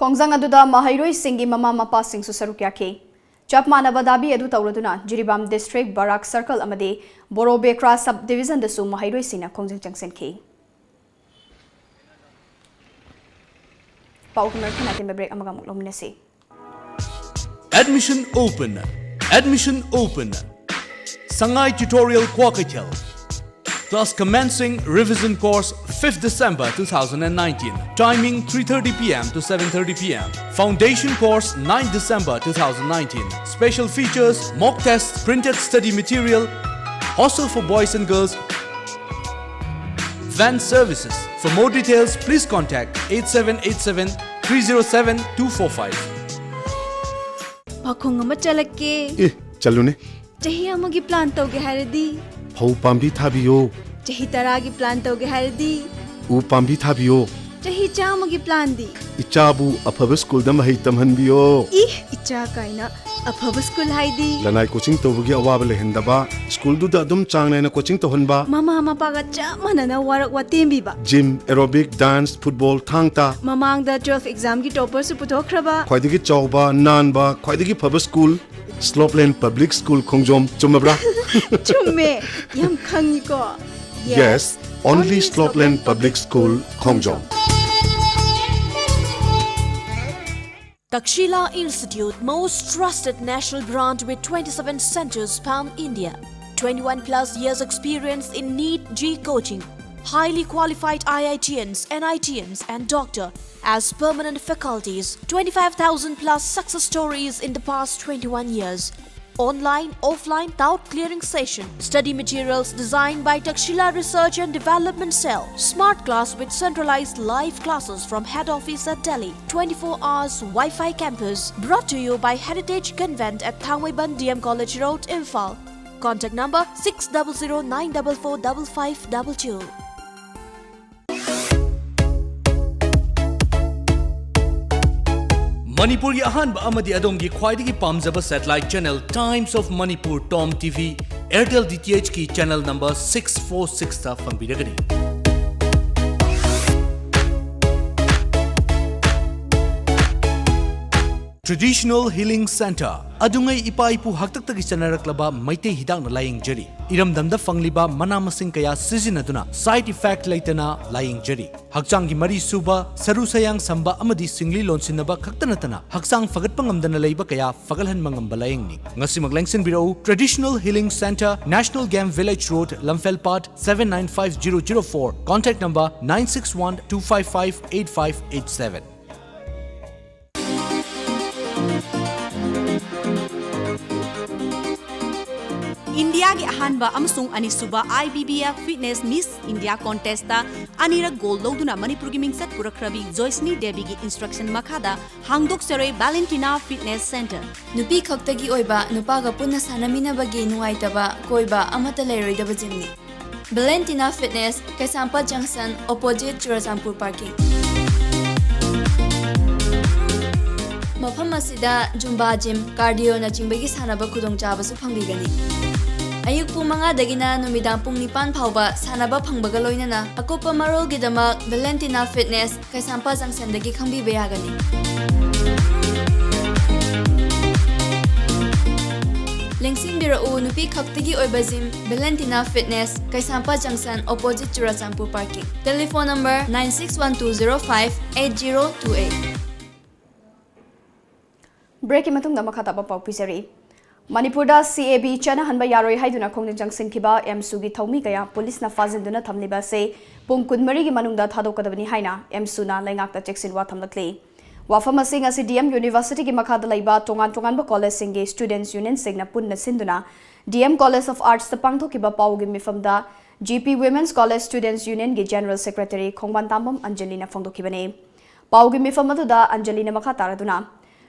ꯈꯣꯡꯖꯪ ꯑꯗꯨꯗ ꯃꯍꯩꯔꯣꯏꯁꯤꯡꯒꯤ ꯃꯃꯥ ꯃꯄꯥꯁꯤꯡꯁꯨ ꯁꯔꯨꯛ ꯌꯥꯈꯤ꯫ ꯆꯞ ꯃꯥꯟꯅꯕ ꯗꯥꯕꯤ ꯑꯗꯨ ꯇꯧꯔꯗꯨꯅ ꯖꯤꯔꯤꯕꯥꯝ District ꯕꯔꯥꯛ Circle ꯑꯃꯗꯤ ꯕꯣꯔꯣꯕꯦꯀ꯭ꯔꯥ Sub Divisionꯗꯁꯨ ꯃꯍꯩꯔꯣꯏꯁꯤꯡꯅ ꯈꯣꯡꯖꯪ ꯆꯪꯁꯤꯟꯈꯤ꯫ ꯄꯥꯎꯒꯤ ꯃꯔꯛ ꯊꯠꯅ ꯑꯇꯦꯟꯕ break ꯑꯃꯒ ꯑꯃꯨꯛ ꯂꯧꯃꯤꯟꯅꯁꯤ꯫ Admission open. Admission open. Sangai Tutorial Kwakichel. Class commencing revision course fifth December two thousand nineteen. Timing three thirty p m to seven thirty p m. Foundation course ninth December two thousand nineteen. Special features, mock tests, printed study material, hostel for boys and girls, van services. For more details, please contact eight seven eight seven three zero seven two four five. ꯄꯥꯈꯣꯡ ꯑꯃ ꯆꯠꯂꯛꯀꯦ꯫ ꯑꯦ, ꯆꯠꯂꯨꯅꯦ꯫ ꯆꯍꯤ ꯑꯃꯒꯤ plan ꯇꯧꯒꯦ ꯍꯥꯏꯔꯗꯤ? ꯐꯧ ꯄꯥꯝꯕꯤ ꯊꯥꯕꯤꯌꯣ꯫ ꯆꯍꯤ ꯇꯔꯥꯒꯤ plan ꯇꯧꯒꯦ ꯍꯥꯏꯔꯗꯤ? ꯎ ꯄꯥꯝꯕꯤ ꯊꯥꯕꯤꯌꯣ꯫ ꯆꯍꯤ ꯆꯥꯝꯃꯒꯤ planꯗꯤ? ꯏꯆꯥꯕꯨ ꯑꯐꯕ ꯁ꯭ꯀꯨꯜꯗ ꯃꯍꯩ ꯇꯝꯍꯟꯕꯤꯌꯣ꯫ ꯏ, ꯏꯆꯥ ꯀꯥꯏꯅ, ꯑꯐꯕ ꯁ꯭ꯀꯨꯜ ꯍꯥꯏꯗꯤ? ꯂꯅꯥꯏ coaching ꯇꯧꯕꯒꯤ ꯑꯋꯥꯕ ꯂꯩꯍꯟꯗꯕ, ꯁ꯭ꯀꯨꯜꯗꯨꯗ ꯑꯗꯨꯝ ꯆꯥꯡ ꯅꯥꯏꯅ coaching ꯇꯧꯍꯟꯕ꯫ ꯃꯃꯥ ꯃꯄꯥꯒ ꯆꯞ ꯃꯥꯟꯅꯅ work ꯋꯥꯇꯦꯝꯕꯤꯕ꯫ Gym, aerobic, dance, football, ꯊꯥꯡ ꯇꯥ꯫ ꯃꯃꯥꯡꯗ twelve examꯒꯤ topperꯁꯨ ꯄꯨꯊꯣꯛꯈ꯭ꯔꯕ꯫ ꯈ꯭ꯋꯥꯏꯗꯒꯤ ꯆꯥꯎꯕ, ꯅꯥꯟꯕ, ꯈ꯭ꯋꯥꯏꯗꯒꯤ ꯐꯕ ꯁ꯭ꯀꯨꯜ꯫ Slopeland Public School ꯈꯣꯡꯖꯣꯝ, ꯆꯨꯝꯃꯕ꯭ꯔꯥ? ꯆꯨꯝꯃꯦ, ꯌꯥꯝ ꯈꯪꯉꯤꯀꯣ? Yes, only Slopeland Public School Khongjom. Takshila Institute, most trusted national brand with twenty-seven centers pan India. twenty-one plus years experience in NEET J coaching. Highly qualified IITians, NITians, and doctor as permanent faculties. twenty-five thousand plus success stories in the past twenty-one years. Online, offline, doubt clearing session. Study materials designed by Takshila Research and Development Cell. Smart class with centralized live classes from head office at Delhi. twenty-four hours Wi-Fi campus. Brought to you by Heritage Convent at Thangmeiban D M College Road, Imphal. Contact number six double zero nine double four double five double two. ꯃꯅꯤꯄꯨꯔꯒꯤ ꯑꯍꯥꯟꯕ ꯑꯃꯗꯤ ꯑꯗꯣꯝꯒꯤ ꯈ꯭ꯋꯥꯏꯗꯒꯤ ꯄꯥꯝꯖꯕ satellite channel Times of Manipur, TOM TV, Airtel DTHꯀꯤ channel number six four sixꯇ ꯐꯪꯕꯤꯔꯒꯅꯤ꯫ Traditional Healing Center, ꯑꯗꯨꯉꯩ ꯏꯄꯥ ꯏꯄꯨ ꯍꯥꯛꯇꯛꯇꯒꯤ ꯆꯠꯅꯔꯛꯂꯕ ꯃꯩꯇꯩ ꯍꯤꯗꯥꯛꯅ ꯂꯥꯌꯦꯡꯖꯔꯤ꯫ ꯏꯔꯝꯗꯝꯗ ꯐꯪꯂꯤꯕ ꯃꯅꯥ ꯃꯁꯤꯡ ꯀꯌꯥ ꯁꯤꯖꯤꯟꯅꯗꯨꯅ side effect ꯂꯩꯇꯅ ꯂꯥꯌꯦꯡꯖꯔꯤ꯫ ꯍꯛꯆꯥꯡꯒꯤ ꯃꯔꯤ ꯁꯨꯕ, ꯁꯔꯨ ꯁꯌꯥꯡ ꯁꯝꯕ ꯑꯃꯗꯤ ꯁꯤꯡꯂꯤ ꯂꯣꯟꯁꯤꯟꯅꯕ ꯈꯛꯇ ꯅꯠꯇꯅ ꯍꯛꯆꯥꯡ ꯐꯒꯠꯄ ꯉꯝꯗꯅ ꯂꯩꯕ ꯀꯌꯥ ꯐꯒꯠꯍꯟꯕ ꯉꯝꯕ ꯂꯥꯌꯦꯡꯅꯤ꯫ ꯉꯁꯤꯃꯛ ꯂꯦꯡꯁꯤꯟꯕꯤꯔꯛꯎ꯫ Traditional Healing Center, National Game Village Road, ꯂꯝꯐꯦꯜ ꯄꯥꯠ, seven nine five zero zero four, contact number nine six one two five five eight five eight seven꯫ ꯏꯟꯗꯤꯌꯥꯒꯤ ꯑꯍꯥꯟꯕ ꯑꯃꯁꯨꯡ ꯑꯅꯤꯁꯨꯕ IBBF Fitness Miss India Contestꯇ ꯑꯅꯤꯔꯛ gold ꯂꯧꯗꯨꯅ ꯃꯅꯤꯄꯨꯔꯒꯤ ꯃꯤꯡꯆꯠ ꯄꯨꯔꯛꯈ꯭ꯔꯕꯤ ꯖꯣꯏꯁꯅꯤ ꯗꯦꯕꯤꯒꯤ instruction ꯃꯈꯥꯗ ꯍꯥꯡꯗꯣꯛꯆꯔꯦ Valentina Fitness Center꯫ ꯅꯨꯄꯤ ꯈꯛꯇꯒꯤ ꯑꯣꯏꯕ, ꯅꯨꯄꯥꯒ ꯄꯨꯟꯅ ꯁꯥꯟꯅꯃꯤꯟꯅꯕꯒꯤ ꯅꯨꯡꯉꯥꯏꯇꯕ, ꯀꯣꯏꯕ ꯑꯃꯠꯇ ꯂꯩꯔꯣꯏꯗꯕ gymꯅꯤ꯫ Valentina Fitness, ꯀꯩꯁꯥꯝꯄꯥꯠ junction, opposite ꯆꯨꯔꯆꯥꯟꯄꯨꯔ parking꯫ ꯃꯐꯝ ꯑꯁꯤꯗ Zumba gym, cardio ꯅꯆꯤꯡꯕꯒꯤ ꯁꯥꯟꯅꯕ ꯈꯨꯗꯣꯡꯆꯥꯕꯁꯨ ꯐꯪꯕꯤꯒꯅꯤ꯫ ꯑꯌꯨꯛ ꯄꯨꯡ ꯃꯉꯥꯗꯒꯤꯅ ꯅꯨꯃꯤꯗꯥꯡ ꯄꯨꯡ ꯅꯤꯄꯥꯟ ꯐꯥꯎꯕ ꯁꯥꯟꯅꯕ ꯐꯪꯕꯒ ꯂꯣꯏꯅꯅ ꯑꯀꯨꯞꯄ ꯃꯔꯣꯜꯒꯤꯗꯃꯛ Valentina Fitness, ꯀꯩꯁꯥꯝꯄꯥꯠ junctionꯗꯒꯤ ꯈꯪꯕꯤꯕ ꯌꯥꯒꯅꯤ꯫ ꯂꯦꯡꯁꯤꯟꯕꯤꯔꯛꯎ, ꯅꯨꯄꯤ ꯈꯛꯇꯒꯤ ꯑꯣꯏꯕ ꯖꯤꯝ, ꯚꯦꯂꯦꯟꯇꯤꯅꯥ ꯐꯤꯠꯅꯦꯁ, ꯀꯩꯁꯥꯝꯄꯥꯠ ꯖꯪꯁꯟ, opposite Churachandpur parking. Telephone number nine six one two zero five eight zero two eight꯫ ꯕ꯭ꯔꯦꯛꯀꯤ ꯃꯇꯨꯡꯗ ꯃꯈꯥ ꯇꯥꯕ ꯄꯥꯎ ꯄꯤꯖꯔꯤ꯫ ꯃꯅꯤꯄꯨꯔꯗ C A B ꯆꯠꯅꯍꯟꯕ ꯌꯥꯔꯣꯏ ꯍꯥꯏꯗꯨꯅ ꯈꯣꯡꯖꯪ ꯆꯪꯁꯤꯟꯈꯤꯕ ꯑꯦꯝꯁꯨꯒꯤ ꯊꯧꯃꯤ ꯀꯌꯥ ꯄꯨꯂꯤꯁꯅ ꯐꯥꯖꯤꯟꯗꯨꯅ ꯊꯝꯂꯤꯕ ꯑꯁꯤ ꯄꯨꯡ ꯀꯨꯟꯃꯔꯤꯒꯤ ꯃꯅꯨꯡꯗ ꯊꯥꯗꯣꯛꯀꯗꯕꯅꯤ ꯍꯥꯏꯅ ꯑꯦꯝꯁꯨꯅ ꯂꯩꯉꯥꯛꯇ ꯆꯦꯛꯁꯤꯟꯋꯥ ꯊꯝꯂꯛꯂꯤ꯫ ꯋꯥꯐꯝ ꯑꯁꯤ ꯉꯁꯤ D M Universityꯒꯤ ꯃꯈꯥꯗ ꯂꯩꯕ ꯇꯣꯉꯥꯟ ꯇꯣꯉꯥꯟꯕ ꯀꯣꯂꯦꯖꯁꯤꯡꯒꯤ ꯁ꯭ꯇꯨꯗꯦꯟꯠꯁ ꯌꯨꯅꯤꯌꯟꯁꯤꯡꯅ ꯄꯨꯟꯅ ꯁꯤꯟꯗꯨꯅ D M College of Artsꯇ ꯄꯥꯡꯊꯣꯛꯈꯤꯕ ꯄꯥꯎꯒꯤ ꯃꯤꯐꯝꯗ G P Women's College Students Unionꯒꯤ ꯖꯦꯅꯔꯦꯜ ꯁꯦꯀ꯭ꯔꯦꯇꯔꯤ ꯈꯣꯡꯕꯥꯟ ꯇꯥꯝꯕꯝ ꯑꯟꯖꯂꯤꯅ ꯐꯣꯡꯗꯣꯛꯈꯤꯕꯅꯤ꯫ ꯄꯥꯎꯒꯤ ꯃꯤꯐꯝ ꯑꯗꯨꯗ ꯑꯟꯖꯂꯤꯅ ꯃꯈꯥ ꯇꯥꯔꯗꯨꯅ,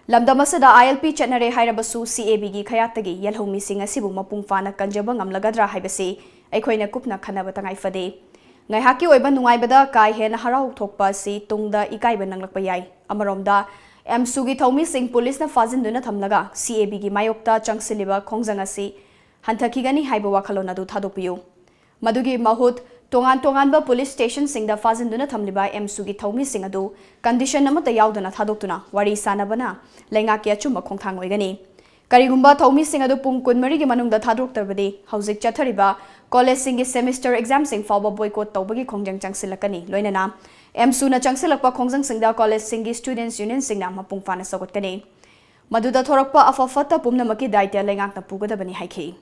ꯂꯝꯗꯝ ꯑꯁꯤꯗ I L P ꯆꯠꯅꯔꯦ ꯍꯥꯏꯔꯕꯁꯨ C A Bꯒꯤ ꯈꯌꯥꯠꯇꯒꯤ ꯌꯦꯜꯍꯧꯃꯤꯁꯤꯡ ꯑꯁꯤꯕꯨ ꯃꯄꯨꯡ ꯐꯥꯅ ꯀꯟꯖꯕ ꯉꯝꯂꯒꯗ꯭ꯔꯥ ꯍꯥꯏꯕꯁꯤ ꯑꯩꯈꯣꯏꯅ ꯀꯨꯞꯅ ꯈꯟꯅꯕ ꯇꯉꯥꯏ ꯐꯗꯦ꯫ ꯉꯥꯏꯍꯥꯛꯀꯤ ꯑꯣꯏꯕ ꯅꯨꯡꯉꯥꯏꯕꯗ ꯀꯥ ꯍꯦꯟꯅ ꯍꯔꯥꯎ ꯊꯣꯛꯄ ꯑꯁꯤ ꯇꯨꯡꯗ ꯏꯀꯥꯏꯕ ꯅꯪꯂꯛꯄ ꯌꯥꯏ꯫ ꯑꯃꯔꯣꯝꯗ, ꯑꯦꯝꯁꯨꯒꯤ ꯊꯧꯃꯤꯁꯤꯡ ꯄꯨꯂꯤꯁꯅ ꯐꯥꯖꯤꯟꯗꯨꯅ ꯊꯝꯂꯒ C A Bꯒꯤ ꯃꯥꯌꯣꯛꯇ ꯆꯪꯁꯤꯜꯂꯤꯕ ꯈꯣꯡꯖꯪ ꯑꯁꯤ ꯍꯟꯊꯈꯤꯒꯅꯤ ꯍꯥꯏꯕ ꯋꯥꯈꯜꯂꯣꯟ ꯑꯗꯨ ꯊꯥꯗꯣꯛꯄꯤꯌꯨ꯫ ꯃꯗꯨꯒꯤ ꯃꯍꯨꯠ, ꯇꯣꯉꯥꯟ ꯇꯣꯉꯥꯟꯕ ꯄꯨꯂꯤꯁ ꯁ꯭ꯇꯦꯁꯟꯁꯤꯡꯗ ꯐꯥꯖꯤꯟꯗꯨꯅ ꯊꯝꯂꯤꯕ ꯑꯦꯝꯁꯨꯒꯤ ꯊꯧꯃꯤꯁꯤꯡ ꯑꯗꯨ ꯀꯟꯗꯤꯁꯟ ꯑꯃꯠꯇ ꯌꯥꯎꯗꯅ ꯊꯥꯗꯣꯛꯇꯨꯅ ꯋꯥꯔꯤ ꯁꯥꯅꯕꯅ ꯂꯩꯉꯥꯛꯀꯤ ꯑꯆꯨꯝꯕ ꯈꯣꯡꯊꯥꯡ ꯑꯣꯏꯒꯅꯤ꯫ ꯀꯔꯤꯒꯨꯝꯕ ꯊꯧꯃꯤꯁꯤꯡ ꯑꯗꯨ ꯄꯨꯡ ꯀꯨꯟꯃꯔꯤꯒꯤ ꯃꯅꯨꯡꯗ ꯊꯥꯗꯣꯛꯇ꯭ꯔꯕꯗꯤ, ꯍꯧꯖꯤꯛ ꯆꯠꯊꯔꯤꯕ ꯀꯣꯂꯦꯖꯁꯤꯡꯒꯤ ꯁꯦꯃꯤꯁꯇꯔ ꯑꯦꯛꯖꯥꯝꯁꯤꯡ ꯐꯥꯎꯕ ꯕꯣꯏꯀꯣꯠ ꯇꯧꯕꯒꯤ ꯈꯣꯡꯖꯪ ꯆꯪꯁꯤꯜꯂꯛꯀꯅꯤ꯫ ꯂꯣꯏꯅꯅ ꯑꯦꯝꯁꯨꯅ ꯆꯪꯁꯤꯜꯂꯛꯄ ꯈꯣꯡꯖꯪꯁꯤꯡꯗ ꯀꯣꯂꯦꯖꯁꯤꯡꯒꯤ ꯁ꯭ꯇꯨꯗꯦꯟꯠꯁ ꯌꯨꯅꯤꯌꯟꯁꯤꯡꯅ ꯃꯄꯨꯡ ꯐꯥꯅ ꯁꯧꯒꯠꯀꯅꯤ꯫ ꯃꯗꯨꯗ ꯊꯣꯔꯛꯄ ꯑꯐ ꯐꯠꯇ ꯄꯨꯝꯅꯃꯛꯀꯤ ꯗꯥꯏꯇ꯭ꯌ ꯂꯩꯉꯥꯛꯅ ꯄꯨꯒꯗꯕꯅꯤ ꯍꯥꯏꯈꯤ꯫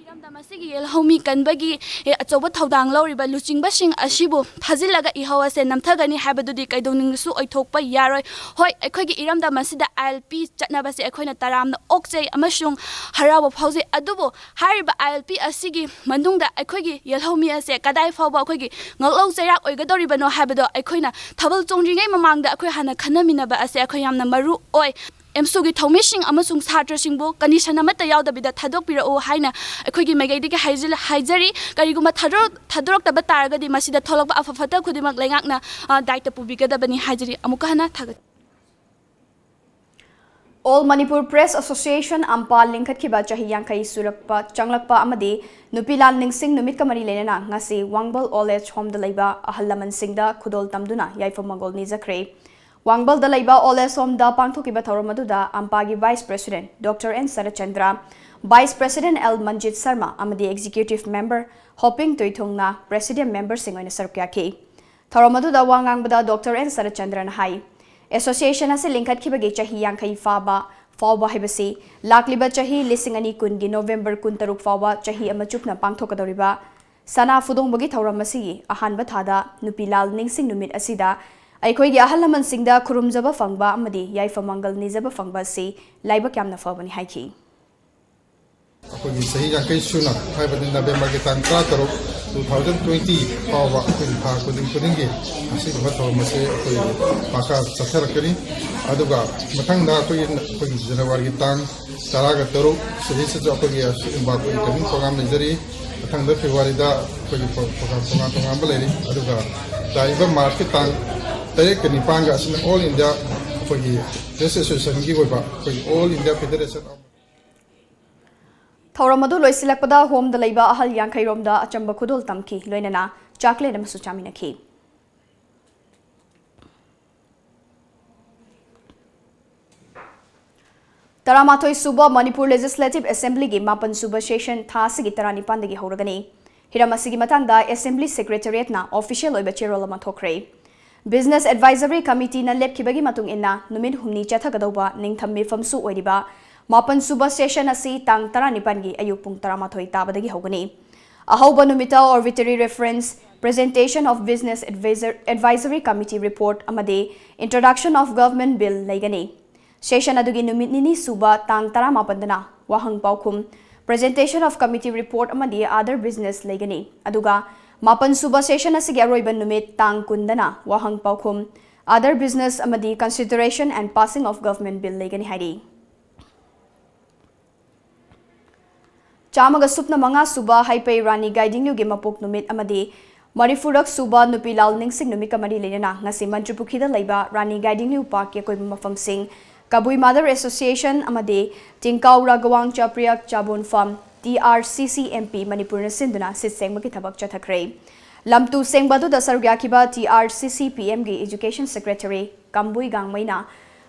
ꯏꯔꯝꯗꯝ ꯑꯁꯤꯒꯤ ꯌꯦꯜꯍꯧꯃꯤ ꯀꯟꯕꯒꯤ, ꯑꯦ, ꯑꯆꯧꯕ ꯊꯧꯗꯥꯡ ꯂꯧꯔꯤꯕ ꯂꯨꯆꯤꯡꯕꯁꯤꯡ ꯑꯁꯤꯕꯨ ꯐꯥꯖꯤꯜꯂꯒ ꯏꯍꯧ ꯑꯁꯦ ꯅꯝꯊꯒꯅꯤ ꯍꯥꯏꯕꯗꯨꯗꯤ ꯀꯩꯗꯧꯅꯨꯡꯗꯁꯨ ꯑꯣꯏꯊꯣꯛꯄ ꯌꯥꯔꯣꯏ꯫ ꯍꯣꯏ, ꯑꯩꯈꯣꯏꯒꯤ ꯏꯔꯝꯗꯝ ꯑꯁꯤꯗ I L P ꯆꯠꯅꯕꯁꯦ ꯑꯩꯈꯣꯏꯅ ꯇꯔꯥꯝꯅ ꯑꯣꯛꯆꯩ ꯑꯃꯁꯨꯡ ꯍꯔꯥꯎꯕ ꯐꯥꯎꯖꯩ, ꯑꯗꯨꯕꯨ ꯍꯥꯏꯔꯤꯕ I L P ꯑꯁꯤꯒꯤ ꯃꯅꯨꯡꯗ ꯑꯩꯈꯣꯏꯒꯤ ꯌꯦꯜꯍꯧꯃꯤ ꯑꯁꯦ ꯀꯗꯥꯏ ꯐꯥꯎꯕ ꯑꯩꯈꯣꯏꯒꯤ ꯉꯛꯂꯧ ꯆꯩꯔꯥꯛ ꯑꯣꯏꯒꯗꯧꯔꯤꯕꯅꯣ ꯍꯥꯏꯕꯗꯣ ꯑꯩꯈꯣꯏꯅ ꯊꯥꯕꯜ ꯆꯣꯡꯗ꯭ꯔꯤꯉꯩ ꯃꯃꯥꯡꯗ ꯑꯩꯈꯣꯏ ꯍꯥꯟꯅ ꯈꯟꯅꯃꯤꯟꯅꯕ ꯑꯁꯦ ꯑꯩꯈꯣꯏ ꯌꯥꯝꯅ ꯃꯔꯨ ꯑꯣꯏ꯫ ꯑꯦꯝꯁꯨꯒꯤ ꯊꯧꯃꯤꯁꯤꯡ ꯑꯃꯁꯨꯡ ꯁꯥꯇ꯭ꯔꯁꯤꯡꯕꯨ ꯀꯟꯗꯤꯁꯟ ꯑꯃꯠꯇ ꯌꯥꯎꯗꯕꯤꯗ ꯊꯥꯗꯣꯛꯄꯤꯔꯛꯎ ꯍꯥꯏꯅ ꯑꯩꯈꯣꯏꯒꯤ ꯃꯥꯏꯀꯩꯗꯒꯤ ꯍꯥꯏꯖꯤꯜ-, ꯍꯥꯏꯖꯔꯤ꯫ ꯀꯔꯤꯒꯨꯝꯕ ꯊꯥꯗꯣꯔꯛ-, ꯊꯥꯗꯣꯔꯛꯇꯕ ꯇꯥꯔꯒꯗꯤ ꯃꯁꯤꯗ ꯊꯣꯛꯂꯛꯄ ꯑꯐ ꯐꯠꯇ ꯈꯨꯗꯤꯡꯃꯛ ꯂꯩꯉꯥꯛꯅ, ꯑ, ꯗꯥꯏꯇ ꯄꯨꯕꯤꯒꯗꯕꯅꯤ ꯍꯥꯏꯖꯔꯤ꯫ ꯑꯃꯨꯛꯀ ꯍꯟꯅ ꯊꯥꯒꯠ- All Manipur Press Association, ꯑꯝꯄꯥ, ꯂꯤꯡꯈꯠꯈꯤꯕ ꯆꯍꯤ ꯌꯥꯡꯈꯩ ꯁꯨꯔꯛꯄ, ꯆꯪꯂꯛꯄ ꯑꯃꯗꯤ ꯅꯨꯄꯤ ꯂꯥꯟ ꯅꯤꯡꯁꯤꯡ ꯅꯨꯃꯤꯠꯀ ꯃꯔꯤ ꯂꯩꯅꯅ ꯉꯁꯤ ꯋꯥꯡꯕꯜ Old Age Homeꯗ ꯂꯩꯕ ꯑꯍꯜ ꯂꯃꯟꯁꯤꯡꯗ ꯈꯨꯗꯣꯜ ꯇꯝꯗꯨꯅ ꯌꯥꯏꯐ ꯃꯪꯒꯣꯜ ꯅꯤꯖꯈ꯭ꯔꯦ꯫ ꯋꯥꯡꯕꯜꯗ ꯂꯩꯕ Old Age Homeꯗ ꯄꯥꯡꯊꯣꯛꯈꯤꯕ ꯊꯧꯔꯝ ꯑꯗꯨꯗ ꯑꯝꯄꯥꯒꯤ Vice President Doctor N Saratchandra, Vice President L ꯃꯟꯖꯤꯠ Sharma ꯑꯃꯗꯤ Executive Member ꯍꯣꯄꯤꯡ ꯇꯣꯏꯊꯨꯡꯅ President Memberꯁꯤꯡ ꯑꯣꯏꯅ ꯁꯔꯨꯛ ꯌꯥꯈꯤ꯫ ꯊꯧꯔꯝ ꯑꯗꯨꯗ ꯋꯥ ꯉꯥꯡꯕꯗ Doctor N ꯁꯔꯠꯆꯟꯗ꯭ꯔꯅ ꯍꯥꯏ, Association ꯑꯁꯤ ꯂꯤꯡꯈꯠꯈꯤꯕꯒꯤ ꯆꯍꯤ ꯌꯥꯡꯈꯩ ꯐꯥꯕ ꯐꯥꯎꯕ ꯍꯥꯏꯕꯁꯤ ꯂꯥꯛꯂꯤꯕ ꯆꯍꯤ ꯂꯤꯁꯤꯡ ꯑꯅꯤ ꯀꯨꯟꯒꯤ November ꯀꯨꯟꯇꯔꯨꯛ ꯐꯥꯎꯕ ꯆꯍꯤ ꯑꯃ ꯆꯨꯞꯅ ꯄꯥꯡꯊꯣꯛꯀꯗꯧꯔꯤꯕ ꯁꯅꯥ ꯐꯨꯗꯣꯡꯕꯒꯤ ꯊꯧꯔꯝ ꯑꯁꯤꯒꯤ ꯑꯍꯥꯟꯕ ꯊꯥꯗ ꯅꯨꯄꯤ ꯂꯥꯜ ꯅꯤꯡꯁꯤꯡ ꯅꯨꯃꯤꯠ ꯑꯁꯤꯗ ꯑꯩꯈꯣꯏꯒꯤ ꯑꯍꯜ ꯂꯃꯟꯁꯤꯡꯗ ꯈꯨꯔꯨꯝꯖꯕ ꯐꯪꯕ ꯑꯃꯗꯤ ꯌꯥꯏꯐ ꯃꯪꯒꯜ ꯅꯤꯖꯕ ꯐꯪꯕ ꯑꯁꯤ ꯂꯥꯏꯕꯛ ꯌꯥꯝꯅ ꯐꯕꯅꯤ ꯍꯥꯏꯈꯤ꯫ ꯑꯩꯈꯣꯏꯒꯤ ꯆꯍꯤ ꯌꯥꯡꯈꯩ ꯁꯨꯅ, ꯍꯥꯏꯕꯗꯤ Novemberꯒꯤ ꯇꯥꯡ ꯇꯔꯥꯇꯔꯨꯛ, two thousand twenty ꯐꯥꯎꯕ ꯑꯩꯈꯣꯏꯒꯤ ꯊꯥ ꯈꯨꯗꯤꯡ ꯈꯨꯗꯤꯡꯒꯤ ꯑꯁꯤꯒꯨꯝꯕ ꯊꯧꯔꯝ ꯑꯁꯤ ꯑꯩꯈꯣꯏ ꯃꯈꯥ ꯆꯠꯊꯔꯛꯀꯅꯤ꯫ ꯑꯗꯨꯒ ꯃꯊꯪꯗ ꯑꯩꯈꯣꯏꯒꯤ, ꯑꯩꯈꯣꯏꯒꯤ Januaryꯒꯤ ꯇꯥꯡ ꯇꯔꯥꯒ ꯇꯔꯨꯛ ꯁꯤꯗꯩꯁꯤꯁꯨ ꯑꯩꯈꯣꯏꯒꯤ ꯑꯁꯤꯒꯨꯝꯕ ꯑꯩꯈꯣꯏꯒꯤ training program ꯂꯩꯖꯔꯤ꯫ ꯃꯊꯪꯗ Februaryꯗ ꯑꯩꯈꯣꯏꯒꯤ pro-, program ꯇꯣꯉꯥꯟ ꯇꯣꯉꯥꯟꯕ ꯂꯩꯔꯤ꯫ ꯑꯗꯨꯒ ꯂꯥꯛꯏꯕ Marchꯀꯤ ꯇꯥꯡ ꯇꯔꯦꯠꯀ ꯅꯤꯄꯥꯟꯒ ꯑꯁꯤꯅ All India ꯑꯩꯈꯣꯏꯒꯤ Press Associationꯒꯤ ꯑꯣꯏꯕ ꯑꯩꯈꯣꯏꯒꯤ All India Federation of ꯊꯧꯔꯝ ꯑꯗꯨ ꯂꯣꯏꯁꯤꯜꯂꯛꯄꯗ Homeꯗ ꯂꯩꯕ ꯑꯍꯜ ꯌꯥꯡꯈꯩ ꯔꯣꯝꯗ ꯑꯆꯝꯕ ꯈꯨꯗꯣꯜ ꯇꯝꯈꯤ, ꯂꯣꯏꯅꯅ ꯆꯥꯛꯂꯦꯟ ꯑꯃꯁꯨ ꯆꯥꯃꯤꯟꯅꯈꯤ꯫ ꯇꯔꯥꯃꯥꯊꯣꯏ ꯁꯨꯕ Manipur Legislative Assemblyꯒꯤ ꯃꯥꯄꯟ ꯁꯨꯕ session ꯊꯥ ꯑꯁꯤꯒꯤ ꯇꯔꯥꯅꯤꯄꯥꯟꯗꯒꯤ ꯍꯧꯔꯒꯅꯤ꯫ ꯍꯤꯔꯝ ꯑꯁꯤꯒꯤ ꯃꯇꯥꯡꯗ Assembly Secretariatꯅ official ꯑꯣꯏꯕ ꯆꯦꯔꯣꯜ ꯑꯃ ꯊꯣꯛꯈ꯭ꯔꯦ꯫ Business Advisory Committeeꯅ ꯂꯦꯞꯈꯤꯕꯒꯤ ꯃꯇꯨꯡ ꯏꯟꯅ ꯅꯨꯃꯤꯠ ꯍꯨꯝꯅꯤ ꯆꯠꯊꯒꯗꯧꯕ ꯅꯤꯡꯊꯝ ꯃꯤꯐꯝꯁꯨ ꯑꯣꯏꯔꯤꯕ ꯃꯥꯄꯟ ꯁꯨꯕ session ꯑꯁꯤ ꯇꯥꯡ ꯇꯔꯥꯅꯤꯄꯥꯟꯒꯤ ꯑꯌꯨꯛ ꯄꯨꯡ ꯇꯔꯥꯃꯥꯊꯣꯏ ꯇꯥꯕꯗꯒꯤ ꯍꯧꯒꯅꯤ꯫ ꯑꯍꯧꯕ ꯅꯨꯃꯤꯠꯇ Oratory Reference, Presentation of Business Advisor-, Advisory Committee Report ꯑꯃꯗꯤ Introduction of Government Bill ꯂꯩꯒꯅꯤ꯫ Session ꯑꯗꯨꯒꯤ ꯅꯨꯃꯤꯠ ꯅꯤꯅꯤ ꯁꯨꯕ ꯇꯥꯡ ꯇꯔꯥꯃꯥꯄꯟꯗꯅ ꯋꯥꯍꯪ ꯄꯥꯎꯈꯨꯝ, Presentation of Committee Report ꯑꯃꯗꯤ Other Business ꯂꯩꯒꯅꯤ꯫ ꯑꯗꯨꯒ ꯃꯥꯄꯟ ꯁꯨꯕ session ꯑꯁꯤꯒꯤ ꯑꯔꯣꯏꯕ ꯅꯨꯃꯤꯠ ꯇꯥꯡ ꯀꯨꯟꯗꯅ ꯋꯥꯍꯪ ꯄꯥꯎꯈꯨꯝ, Other Business ꯑꯃꯗꯤ Consideration and Passing of Government Bill ꯂꯩꯒꯅꯤ ꯍꯥꯏꯔꯤ꯫ ꯆꯥꯝꯃꯒ ꯁꯨꯞꯅ ꯃꯉꯥ ꯁꯨꯕ ꯍꯩꯄꯩ ꯔꯥꯅꯤ ꯒꯥꯏꯗꯤꯡꯂꯤꯌꯨꯒꯤ ꯃꯄꯣꯛ ꯅꯨꯃꯤꯠ ꯑꯃꯗꯤ ꯃꯔꯤꯐꯨꯔꯛ ꯁꯨꯕ ꯅꯨꯄꯤ ꯂꯥꯜ ꯅꯤꯡꯁꯤꯡ ꯅꯨꯃꯤꯠꯀ ꯃꯔꯤ ꯂꯩꯅꯅ ꯉꯁꯤ ꯃꯟꯇ꯭ꯔꯤꯄꯨꯈ꯭ꯔꯤꯗ ꯂꯩꯕ ꯔꯥꯅꯤ ꯒꯥꯏꯗꯤꯡꯂꯤꯌꯨ ꯄꯥꯔꯛꯀꯤ ꯑꯀꯣꯏꯕ ꯃꯐꯝꯁꯤꯡ ꯀꯕꯨꯏ Mother Association ꯑꯃꯗꯤ ꯇꯤꯡꯀꯥꯎ ꯔꯥꯒꯋꯥꯡ ꯆꯥꯄ꯭ꯔꯤꯌꯥꯛ ꯆꯥꯕꯣꯟ farm, T R C C M P ꯃꯅꯤꯄꯨꯔꯅ ꯁꯤꯟꯗꯨꯅ ꯁꯤꯠ ꯁꯦꯡꯕꯒꯤ ꯊꯕꯛ ꯆꯠꯊꯈ꯭ꯔꯦ꯫ ꯂꯝꯇꯨ ꯁꯦꯡꯕ ꯑꯗꯨꯗ ꯁꯔꯨꯛ ꯌꯥꯈꯤꯕ ꯇꯤ ꯑꯥꯔ ꯁꯤ ꯁꯤ ꯄꯤ ꯑꯦꯝꯒꯤ Education Secretary ꯀꯝꯕꯨꯏ ꯒꯥꯡꯃꯩꯅ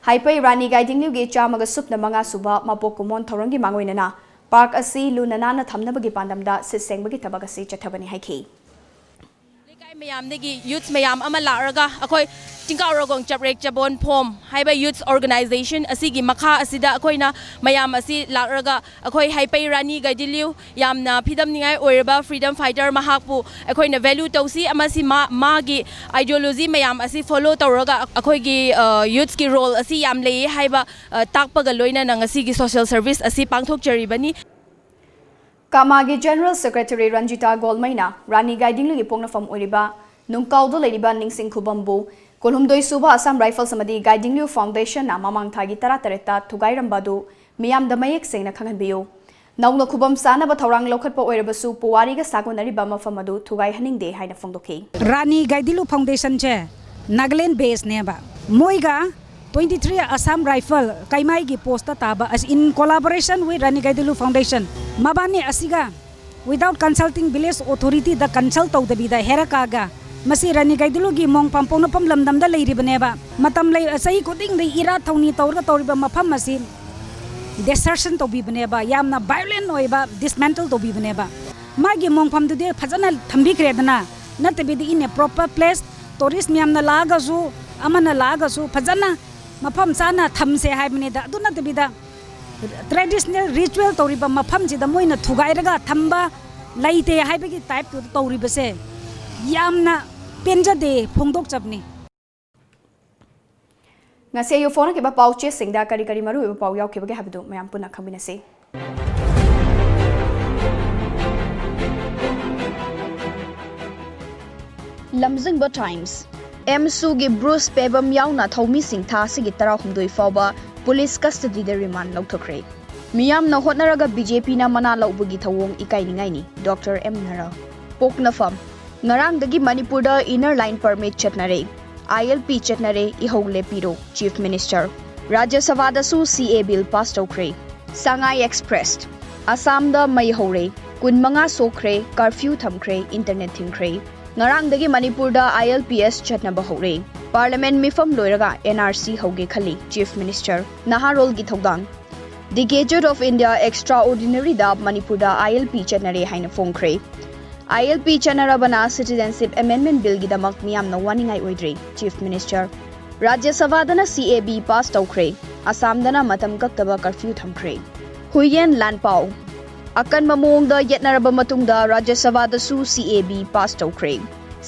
ꯍꯥꯏꯄꯩ ꯔꯥꯅꯤ ꯒꯥꯏꯗꯤꯡꯂꯤꯌꯨꯒꯤ ꯆꯥꯝꯃꯒ ꯁꯨꯞꯅ ꯃꯉꯥ ꯁꯨꯕ ꯃꯄꯣꯛ ꯀꯨꯝꯑꯣꯟ ꯊꯧꯔꯝꯒꯤ ꯃꯥꯡꯑꯣꯏꯅꯅ park ꯑꯁꯤ ꯂꯨꯅ ꯅꯥꯟꯅ ꯊꯝꯅꯕꯒꯤ ꯄꯥꯟꯗꯝꯗ ꯁꯤꯠ ꯁꯦꯡꯕꯒꯤ ꯊꯕꯛ ꯑꯁꯤ ꯆꯠꯊꯕꯅꯤ ꯍꯥꯏꯈꯤ꯫ ꯂꯩꯀꯥꯏ ꯃꯌꯥꯝꯗꯒꯤ youths ꯃꯌꯥꯝ ꯑꯃ ꯂꯥꯛꯂꯒ ꯑꯩꯈꯣꯏ ꯆꯤꯡꯀꯥꯎ ꯔꯣꯒꯣꯡ ꯆꯞꯔꯦꯛ ꯆꯕꯣꯟ ꯐꯣꯝ ꯍꯥꯏꯕ youths organization ꯑꯁꯤꯒꯤ ꯃꯈꯥ ꯑꯁꯤꯗ ꯑꯩꯈꯣꯏꯅ ꯃꯌꯥꯝ ꯑꯁꯤ ꯂꯥꯛꯂꯒ ꯑꯩꯈꯣꯏ ꯍꯩꯄꯩ ꯔꯥꯅꯤ ꯒꯥꯏꯗꯤꯟꯂꯤꯌꯨ ꯌꯥꯝꯅ ꯐꯤꯗꯝꯅꯤꯡꯉꯥꯏ ꯑꯣꯏꯔꯕ freedom fighter, ꯃꯍꯥꯛꯄꯨ ꯑꯩꯈꯣꯏꯅ value ꯇꯧꯁꯤ ꯑꯃꯁꯤ ꯃꯥ-, ꯃꯥꯒꯤ ideology ꯃꯌꯥꯝ ꯑꯁꯤ follow ꯇꯧꯔꯒ ꯑꯩꯈꯣꯏꯒꯤ, ꯑ, youthsꯀꯤ role ꯑꯁꯤ ꯌꯥꯝ ꯂꯩꯌꯦ ꯍꯥꯏꯕ, ꯑ, ꯇꯥꯛꯄꯒ ꯂꯣꯏꯅꯅ ꯉꯁꯤꯒꯤ social service ꯑꯁꯤ ꯄꯥꯡꯊꯣꯛꯆꯔꯤꯕꯅꯤ꯫ ꯀꯃꯥꯒꯤ General Secretary ꯔꯟꯖꯤꯇꯥ ꯒꯣꯜꯃꯩꯅ ꯔꯥꯅꯤ ꯒꯥꯏꯗꯤꯡꯂꯤꯌꯨꯒꯤ ꯄꯣꯛꯅꯐꯝ ꯑꯣꯏꯔꯤꯕ ꯅꯨꯡꯀꯥꯎꯗ ꯂꯩꯔꯤꯕ ꯅꯤꯡꯁꯤꯡ ꯈꯨꯕꯝꯕꯨ ꯀꯨꯟꯍꯨꯝꯗꯣꯏ ꯁꯨꯕ Assam Rifles ꯑꯃꯗꯤ ꯒꯥꯏꯗꯤꯡꯂꯤꯌꯨ Foundationꯅ ꯃꯃꯥꯡ ꯊꯥꯒꯤ ꯇꯔꯥꯇꯔꯦꯠꯇ ꯊꯨꯒꯥꯏꯔꯝꯕ ꯑꯗꯨ ꯃꯤꯌꯥꯝꯗ ꯃꯌꯦꯛ ꯁꯦꯡꯅ ꯈꯪꯍꯟꯕꯤꯌꯨ꯫ ꯅꯧꯅ ꯈꯨꯕꯝ ꯆꯥꯅꯕ ꯊꯧꯔꯥꯡ ꯂꯧꯈꯠꯄ ꯑꯣꯏꯔꯕꯁꯨ ꯄꯨꯋꯥꯔꯤꯒ ꯁꯥꯒꯣꯟꯅꯔꯤꯕ ꯃꯐꯝ ꯑꯗꯨ ꯊꯨꯒꯥꯏꯍꯟꯅꯤꯡꯗꯦ ꯍꯥꯏꯅ ꯐꯣꯡꯗꯣꯛꯈꯤ꯫ ꯔꯥꯅꯤ ꯒꯥꯏꯗꯤꯟꯂꯤꯌꯨ Foundationꯁꯦ ꯅꯥꯒꯥꯂꯦꯟ baseꯅꯦꯕ꯫ ꯃꯣꯏꯒ twenty three Assam Rifle ꯀꯩꯃꯥꯏꯒꯤ postꯇ ꯇꯥꯕ ꯑꯁ in collaboration with Rani ꯒꯥꯏꯗꯤꯟꯂꯤꯌꯨ Foundation ꯃꯕꯥꯅꯤ ꯑꯁꯤꯒ without consulting village authorityꯗ consult ꯇꯧꯗꯕꯤꯗ ꯍꯦꯔꯀꯥꯒ ꯃꯁꯤ ꯔꯥꯅꯤ ꯒꯥꯏꯗꯤꯟꯂꯤꯌꯨꯒꯤ ꯃꯣꯡꯐꯝ ꯄꯣꯛꯅꯐꯝ ꯂꯝꯗꯝꯗ ꯂꯩꯔꯤꯕꯅꯦꯕ꯫ ꯃꯇꯝ ꯂꯩ, ꯆꯍꯤ ꯈꯨꯗꯤꯡꯗ ꯏꯔꯥꯠ ꯊꯧꯅꯤ ꯇꯧꯔꯒ ꯇꯧꯔꯤꯕ ꯃꯐꯝ ꯑꯁꯤ desertion ꯇꯧꯕꯤꯕꯅꯦꯕ, ꯌꯥꯝꯅ violent ꯑꯣꯏꯕ dismantle ꯇꯧꯕꯤꯕꯅꯦꯕ꯫ ꯃꯥꯒꯤ ꯃꯣꯡꯐꯝꯗꯨꯗꯤ ꯐꯖꯅ ꯊꯝꯕꯤꯈ꯭ꯔꯦꯗꯅ, ꯅꯠꯇꯕꯤꯗ in a proper place tourist ꯃꯌꯥꯝꯅ ꯂꯥꯛꯑꯒꯁꯨ ꯑꯃꯅ ꯂꯥꯛꯑꯒꯁꯨ ꯐꯖꯅ ꯃꯐꯝ ꯆꯥꯅ ꯊꯝꯁꯦ ꯍꯥꯏꯕꯅꯤꯗ꯫ ꯑꯗꯨ ꯅꯠꯇꯕꯤꯗ traditional ritual ꯇꯧꯔꯤꯕ ꯃꯐꯝꯁꯤꯗ ꯃꯣꯏꯅ ꯊꯨꯒꯥꯏꯔꯒ ꯊꯝꯕ ꯂꯩꯇꯦ ꯍꯥꯏꯕꯒꯤ typeꯇꯨ ꯇꯧꯔꯤꯕꯁꯦ ꯌꯥꯝꯅ ꯄꯦꯟꯖꯗꯦ ꯐꯣꯡꯗꯣꯛꯆꯕꯅꯤ꯫ ꯉꯁꯤ ꯑꯌꯨꯛ ꯐꯣꯡꯂꯛꯈꯤꯕ ꯄꯥꯎ ꯆꯦꯁꯤꯡꯗ ꯀꯔꯤ ꯀꯔꯤ ꯃꯔꯨꯑꯣꯏꯕ ꯄꯥꯎ ꯌꯥꯎꯈꯤꯕꯒꯦ ꯍꯥꯏꯕꯗꯨ ꯃꯌꯥꯝ ꯄꯨꯟꯅ ꯈꯪꯃꯤꯟꯅꯁꯤ꯫ ꯂꯝꯖꯤꯡꯕ Times꯫ ꯑꯦꯝꯁꯨꯒꯤ ꯕ꯭ꯔꯨꯁ ꯄꯦꯕꯝ ꯌꯥꯎꯅ ꯊꯧꯃꯤꯁꯤꯡ ꯊꯥ ꯑꯁꯤꯒꯤ ꯇꯔꯥꯍꯨꯝꯗꯣꯏ ꯐꯥꯎꯕ police custodyꯗ remand ꯂꯧꯊꯈ꯭ꯔꯦ꯫ ꯃꯤꯌꯥꯝꯅ ꯍꯣꯠꯅꯔꯒ BJPꯅ ꯃꯅꯥ ꯂꯧꯕꯒꯤ ꯊꯧꯑꯣꯡ ꯏꯀꯥꯏꯅꯤꯡꯉꯥꯏꯅꯤ, Doctor M ꯅꯔꯥ꯫ ꯄꯣꯛꯅꯐꯝ꯫ ꯉꯔꯥꯡꯗꯒꯤ ꯃꯅꯤꯄꯨꯔꯗ Inner Line Permit ꯆꯠꯅꯔꯦ꯫ ILP ꯆꯠꯅꯔꯦ, ꯏꯍꯧ ꯂꯦꯞꯄꯤꯔꯣ, Chief Minister꯫ ꯔꯥꯖ꯭ꯌ ꯁꯚꯥꯗꯁꯨ CAA Bill pass ꯇꯧꯈ꯭ꯔꯦ꯫ ꯁꯉꯥꯏ Express꯫ ꯑꯁꯥꯝꯗ ꯃꯩ ꯍꯧꯔꯦ, ꯀꯨꯟꯃꯉꯥ ꯁꯣꯛꯈ꯭ꯔꯦ, curfew ꯊꯝꯈ꯭ꯔꯦ, internet ꯊꯤꯡꯈ꯭ꯔꯦ꯫ ꯉꯔꯥꯡꯗꯒꯤ ꯃꯅꯤꯄꯨꯔꯗ ILPS ꯆꯠꯅꯕ ꯍꯧꯔꯦ꯫ Parliament ꯃꯤꯐꯝ ꯂꯣꯏꯔꯒ NRC ꯍꯧꯒꯦ ꯈꯜꯂꯤ, Chief Minister꯫ ꯅꯍꯥꯔꯣꯜꯒꯤ ꯊꯧꯗꯥꯡ꯫ The Gazette of India Extraordinary ꯗ ꯃꯅꯤꯄꯨꯔꯗ ILP ꯆꯠꯅꯔꯦ ꯍꯥꯏꯅ ꯐꯣꯡꯈ꯭ꯔꯦ꯫ ILP ꯆꯠꯅꯔꯕꯅ Citizenship Amendment Bill ꯒꯤꯗꯃꯛ ꯃꯤꯌꯥꯝꯅ ꯋꯥꯅꯤꯡꯉꯥꯏ ꯑꯣꯏꯗ꯭ꯔꯦ, Chief Minister꯫ ꯔꯥꯖ꯭ꯌ ꯁꯚꯥꯗꯅ CAB pass ꯇꯧꯈ꯭ꯔꯦ꯫ ꯑꯁꯥꯝꯗꯅ ꯃꯇꯝ ꯀꯛꯇꯕ curfew ꯊꯝꯈ꯭ꯔꯦ꯫ ꯍꯨꯏꯌꯦꯟ ꯂꯥꯟꯄꯥꯎ꯫ ꯑꯀꯟꯕ ꯃꯑꯣꯡꯗ ꯌꯦꯠꯅꯔꯕ ꯃꯇꯨꯡꯗ ꯔꯥꯖ꯭ꯌ ꯁꯚꯥꯗꯁꯨ CAB pass ꯇꯧꯈ꯭ꯔꯦ꯫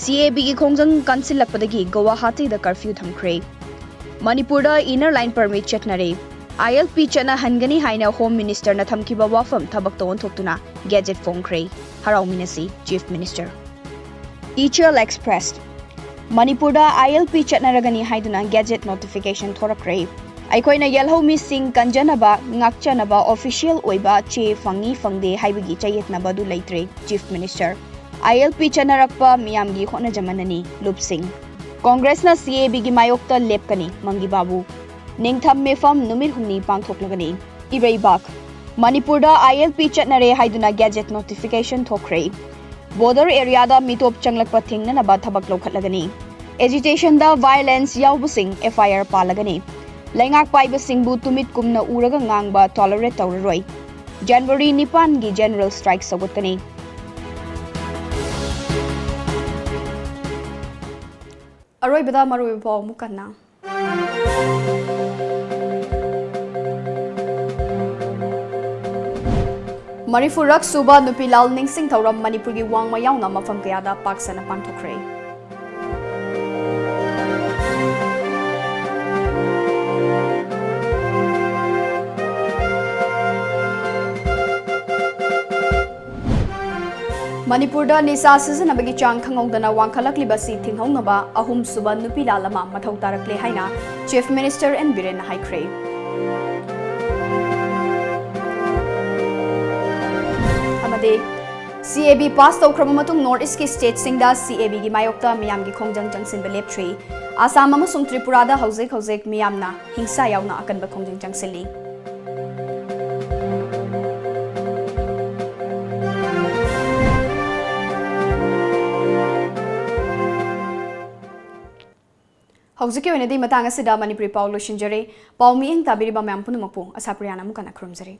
CAB ꯒꯤ ꯈꯣꯡꯖꯪ ꯀꯟꯁꯤꯜꯂꯛꯄꯗꯒꯤ ꯒꯨꯋꯥꯍꯥꯇꯤꯗ curfew ꯊꯝꯈ꯭ꯔꯦ꯫ ꯃꯅꯤꯄꯨꯔꯗ Inner Line Permit ꯆꯠꯅꯔꯦ꯫ ILP ꯆꯠꯅꯍꯟꯒꯅꯤ ꯍꯥꯏꯅ Home Minister ꯅ ꯊꯝꯈꯤꯕ ꯋꯥꯐꯝ ꯊꯕꯛꯇ ꯑꯣꯟꯊꯣꯛꯇꯨꯅ Gazette ꯐꯣꯡꯈ꯭ꯔꯦ꯫ ꯍꯔꯥꯎꯃꯤꯟꯅꯁꯤ, Chief Minister꯫ ꯏꯆꯦꯜ Express꯫ ꯃꯅꯤꯄꯨꯔꯗ ILP ꯆꯠꯅꯔꯒꯅꯤ ꯍꯥꯏꯗꯨꯅ Gazette notification ꯊꯣꯔꯛꯈ꯭ꯔꯦ꯫ ꯑꯩꯈꯣꯏꯅ ꯌꯦꯜꯍꯧꯃꯤꯁꯤꯡ ꯀꯟꯖꯅꯕ, ꯉꯥꯛꯆꯅꯕ official ꯑꯣꯏꯕ ꯆꯦ ꯐꯪꯉꯤ ꯐꯪꯗꯦ ꯍꯥꯏꯕꯒꯤ ꯆꯌꯦꯠꯅꯕ ꯑꯗꯨ ꯂꯩꯇ꯭ꯔꯦ, Chief Minister꯫ ILP ꯆꯠꯅꯔꯛꯄ ꯃꯤꯌꯥꯝꯒꯤ ꯍꯣꯠꯅꯖꯃꯟꯅꯅꯤ, ꯂꯨꯞꯁꯤꯡ꯫ ꯀꯣꯡꯒ꯭ꯔꯦꯁꯅ CAB ꯒꯤ ꯃꯥꯌꯣꯛꯇ ꯂꯦꯞꯀꯅꯤ, ꯃꯪꯒꯤ ꯕꯥꯕꯨ꯫ ꯅꯤꯡꯊꯝ ꯃꯤꯐꯝ ꯅꯨꯃꯤꯠ ꯍꯨꯝꯅꯤ ꯄꯥꯡꯊꯣꯛꯂꯒꯅꯤ꯫ ꯏꯔꯩꯕꯥꯛ꯫ ꯃꯅꯤꯄꯨꯔꯗ ILP ꯆꯠꯅꯔꯦ ꯍꯥꯏꯗꯨꯅ Gazette notification ꯊꯣꯛꯈ꯭ꯔꯦ꯫ Border area ꯗ ꯃꯤꯇꯣꯞ ꯆꯪꯂꯛꯄ ꯊꯤꯡꯅꯅꯕ ꯊꯕꯛ ꯂꯧꯈꯠꯂꯒꯅꯤ꯫ Agitation ꯗ violence ꯌꯥꯎꯕꯁꯤꯡ FIR ꯄꯥꯜꯂꯒꯅꯤ꯫ ꯂꯩꯉꯥꯛ ꯄꯥꯏꯕꯁꯤꯡꯕꯨ ꯇꯨꯃꯤꯠ ꯀꯨꯝꯅ ꯎꯔꯒ ꯉꯥꯡꯕ tolerate ꯇꯧꯔꯔꯣꯏ꯫ January ꯅꯤꯄꯥꯟꯒꯤ general strike ꯁꯧꯒꯠꯀꯅꯤ꯫ ꯑꯔꯣꯏꯕꯗ ꯃꯔꯨꯑꯣꯏꯕ ꯄꯥꯎ ꯑꯃꯨꯛ ꯍꯟꯅ꯫ ꯃꯔꯤꯐꯨꯔꯛ ꯁꯨꯕ ꯅꯨꯄꯤ ꯂꯥꯜ ꯅꯤꯡꯁꯤꯡ ꯊꯧꯔꯝ ꯃꯅꯤꯄꯨꯔꯒꯤ ꯋꯥꯡꯃ ꯌꯥꯎꯅ ꯃꯐꯝ ꯀꯌꯥꯗ ꯄꯥꯛ ꯁꯟꯅ ꯄꯥꯡꯊꯣꯛꯈ꯭ꯔꯦ꯫ ꯃꯅꯤꯄꯨꯔꯗ ꯅꯤꯁꯥ ꯁꯤꯖꯤꯟꯅꯕꯒꯤ ꯆꯥꯡ ꯈꯪꯍꯧꯗꯅ ꯋꯥꯡꯈꯠꯂꯛꯂꯤꯕ ꯑꯁꯤ ꯊꯤꯡꯍꯧꯅꯕ ꯑꯍꯨꯝꯁꯨꯕ ꯅꯨꯄꯤ ꯂꯥꯜ ꯑꯃ ꯃꯊꯧ ꯇꯥꯔꯛꯂꯦ ꯍꯥꯏꯅ Chief Minister N ꯕꯤꯔꯦꯟꯅ ꯍꯥꯏꯈ꯭ꯔꯦ꯫ ꯑꯃꯗꯤ CAB pass ꯇꯧꯈ꯭ꯔꯕ ꯃꯇꯨꯡ North East ꯀꯤ state ꯁꯤꯡꯗ CAB ꯒꯤ ꯃꯥꯌꯣꯛꯇ ꯃꯤꯌꯥꯝꯒꯤ ꯈꯣꯡꯖꯪ ꯆꯪꯁꯤꯟꯕ ꯂꯦꯞꯇ꯭ꯔꯤ꯫ ꯑꯁꯥꯝ ꯑꯃꯁꯨꯡ ꯇ꯭ꯔꯤꯄꯨꯔꯥꯗ ꯍꯧꯖꯤꯛ ꯍꯧꯖꯤꯛ ꯃꯤꯌꯥꯝꯅ ꯍꯤꯡꯁꯥ ꯌꯥꯎꯅ ꯑꯀꯟꯕ ꯈꯣꯡꯖꯪ ꯆꯪꯁꯤꯜꯂꯤ꯫ ꯍꯧꯖꯤꯛꯀꯤ ꯑꯣꯏꯅꯗꯤ ꯃꯇꯥꯡ ꯑꯁꯤꯗ ꯃꯅꯤꯄꯨꯔꯤ ꯄꯥꯎ ꯂꯣꯏꯁꯤꯟꯖꯔꯦ꯫ ꯄꯥꯎ ꯃꯤꯠꯌꯦꯡ ꯇꯥꯕꯤꯔꯤꯕ ꯃꯌꯥꯝ ꯄꯨꯝꯅꯃꯛꯄꯨ ꯑꯁꯥꯄ꯭ꯔꯤꯌꯥꯅ ꯑꯃꯨꯛ ꯍꯟꯅ ꯈꯨꯔꯨꯝꯖꯔꯤ꯫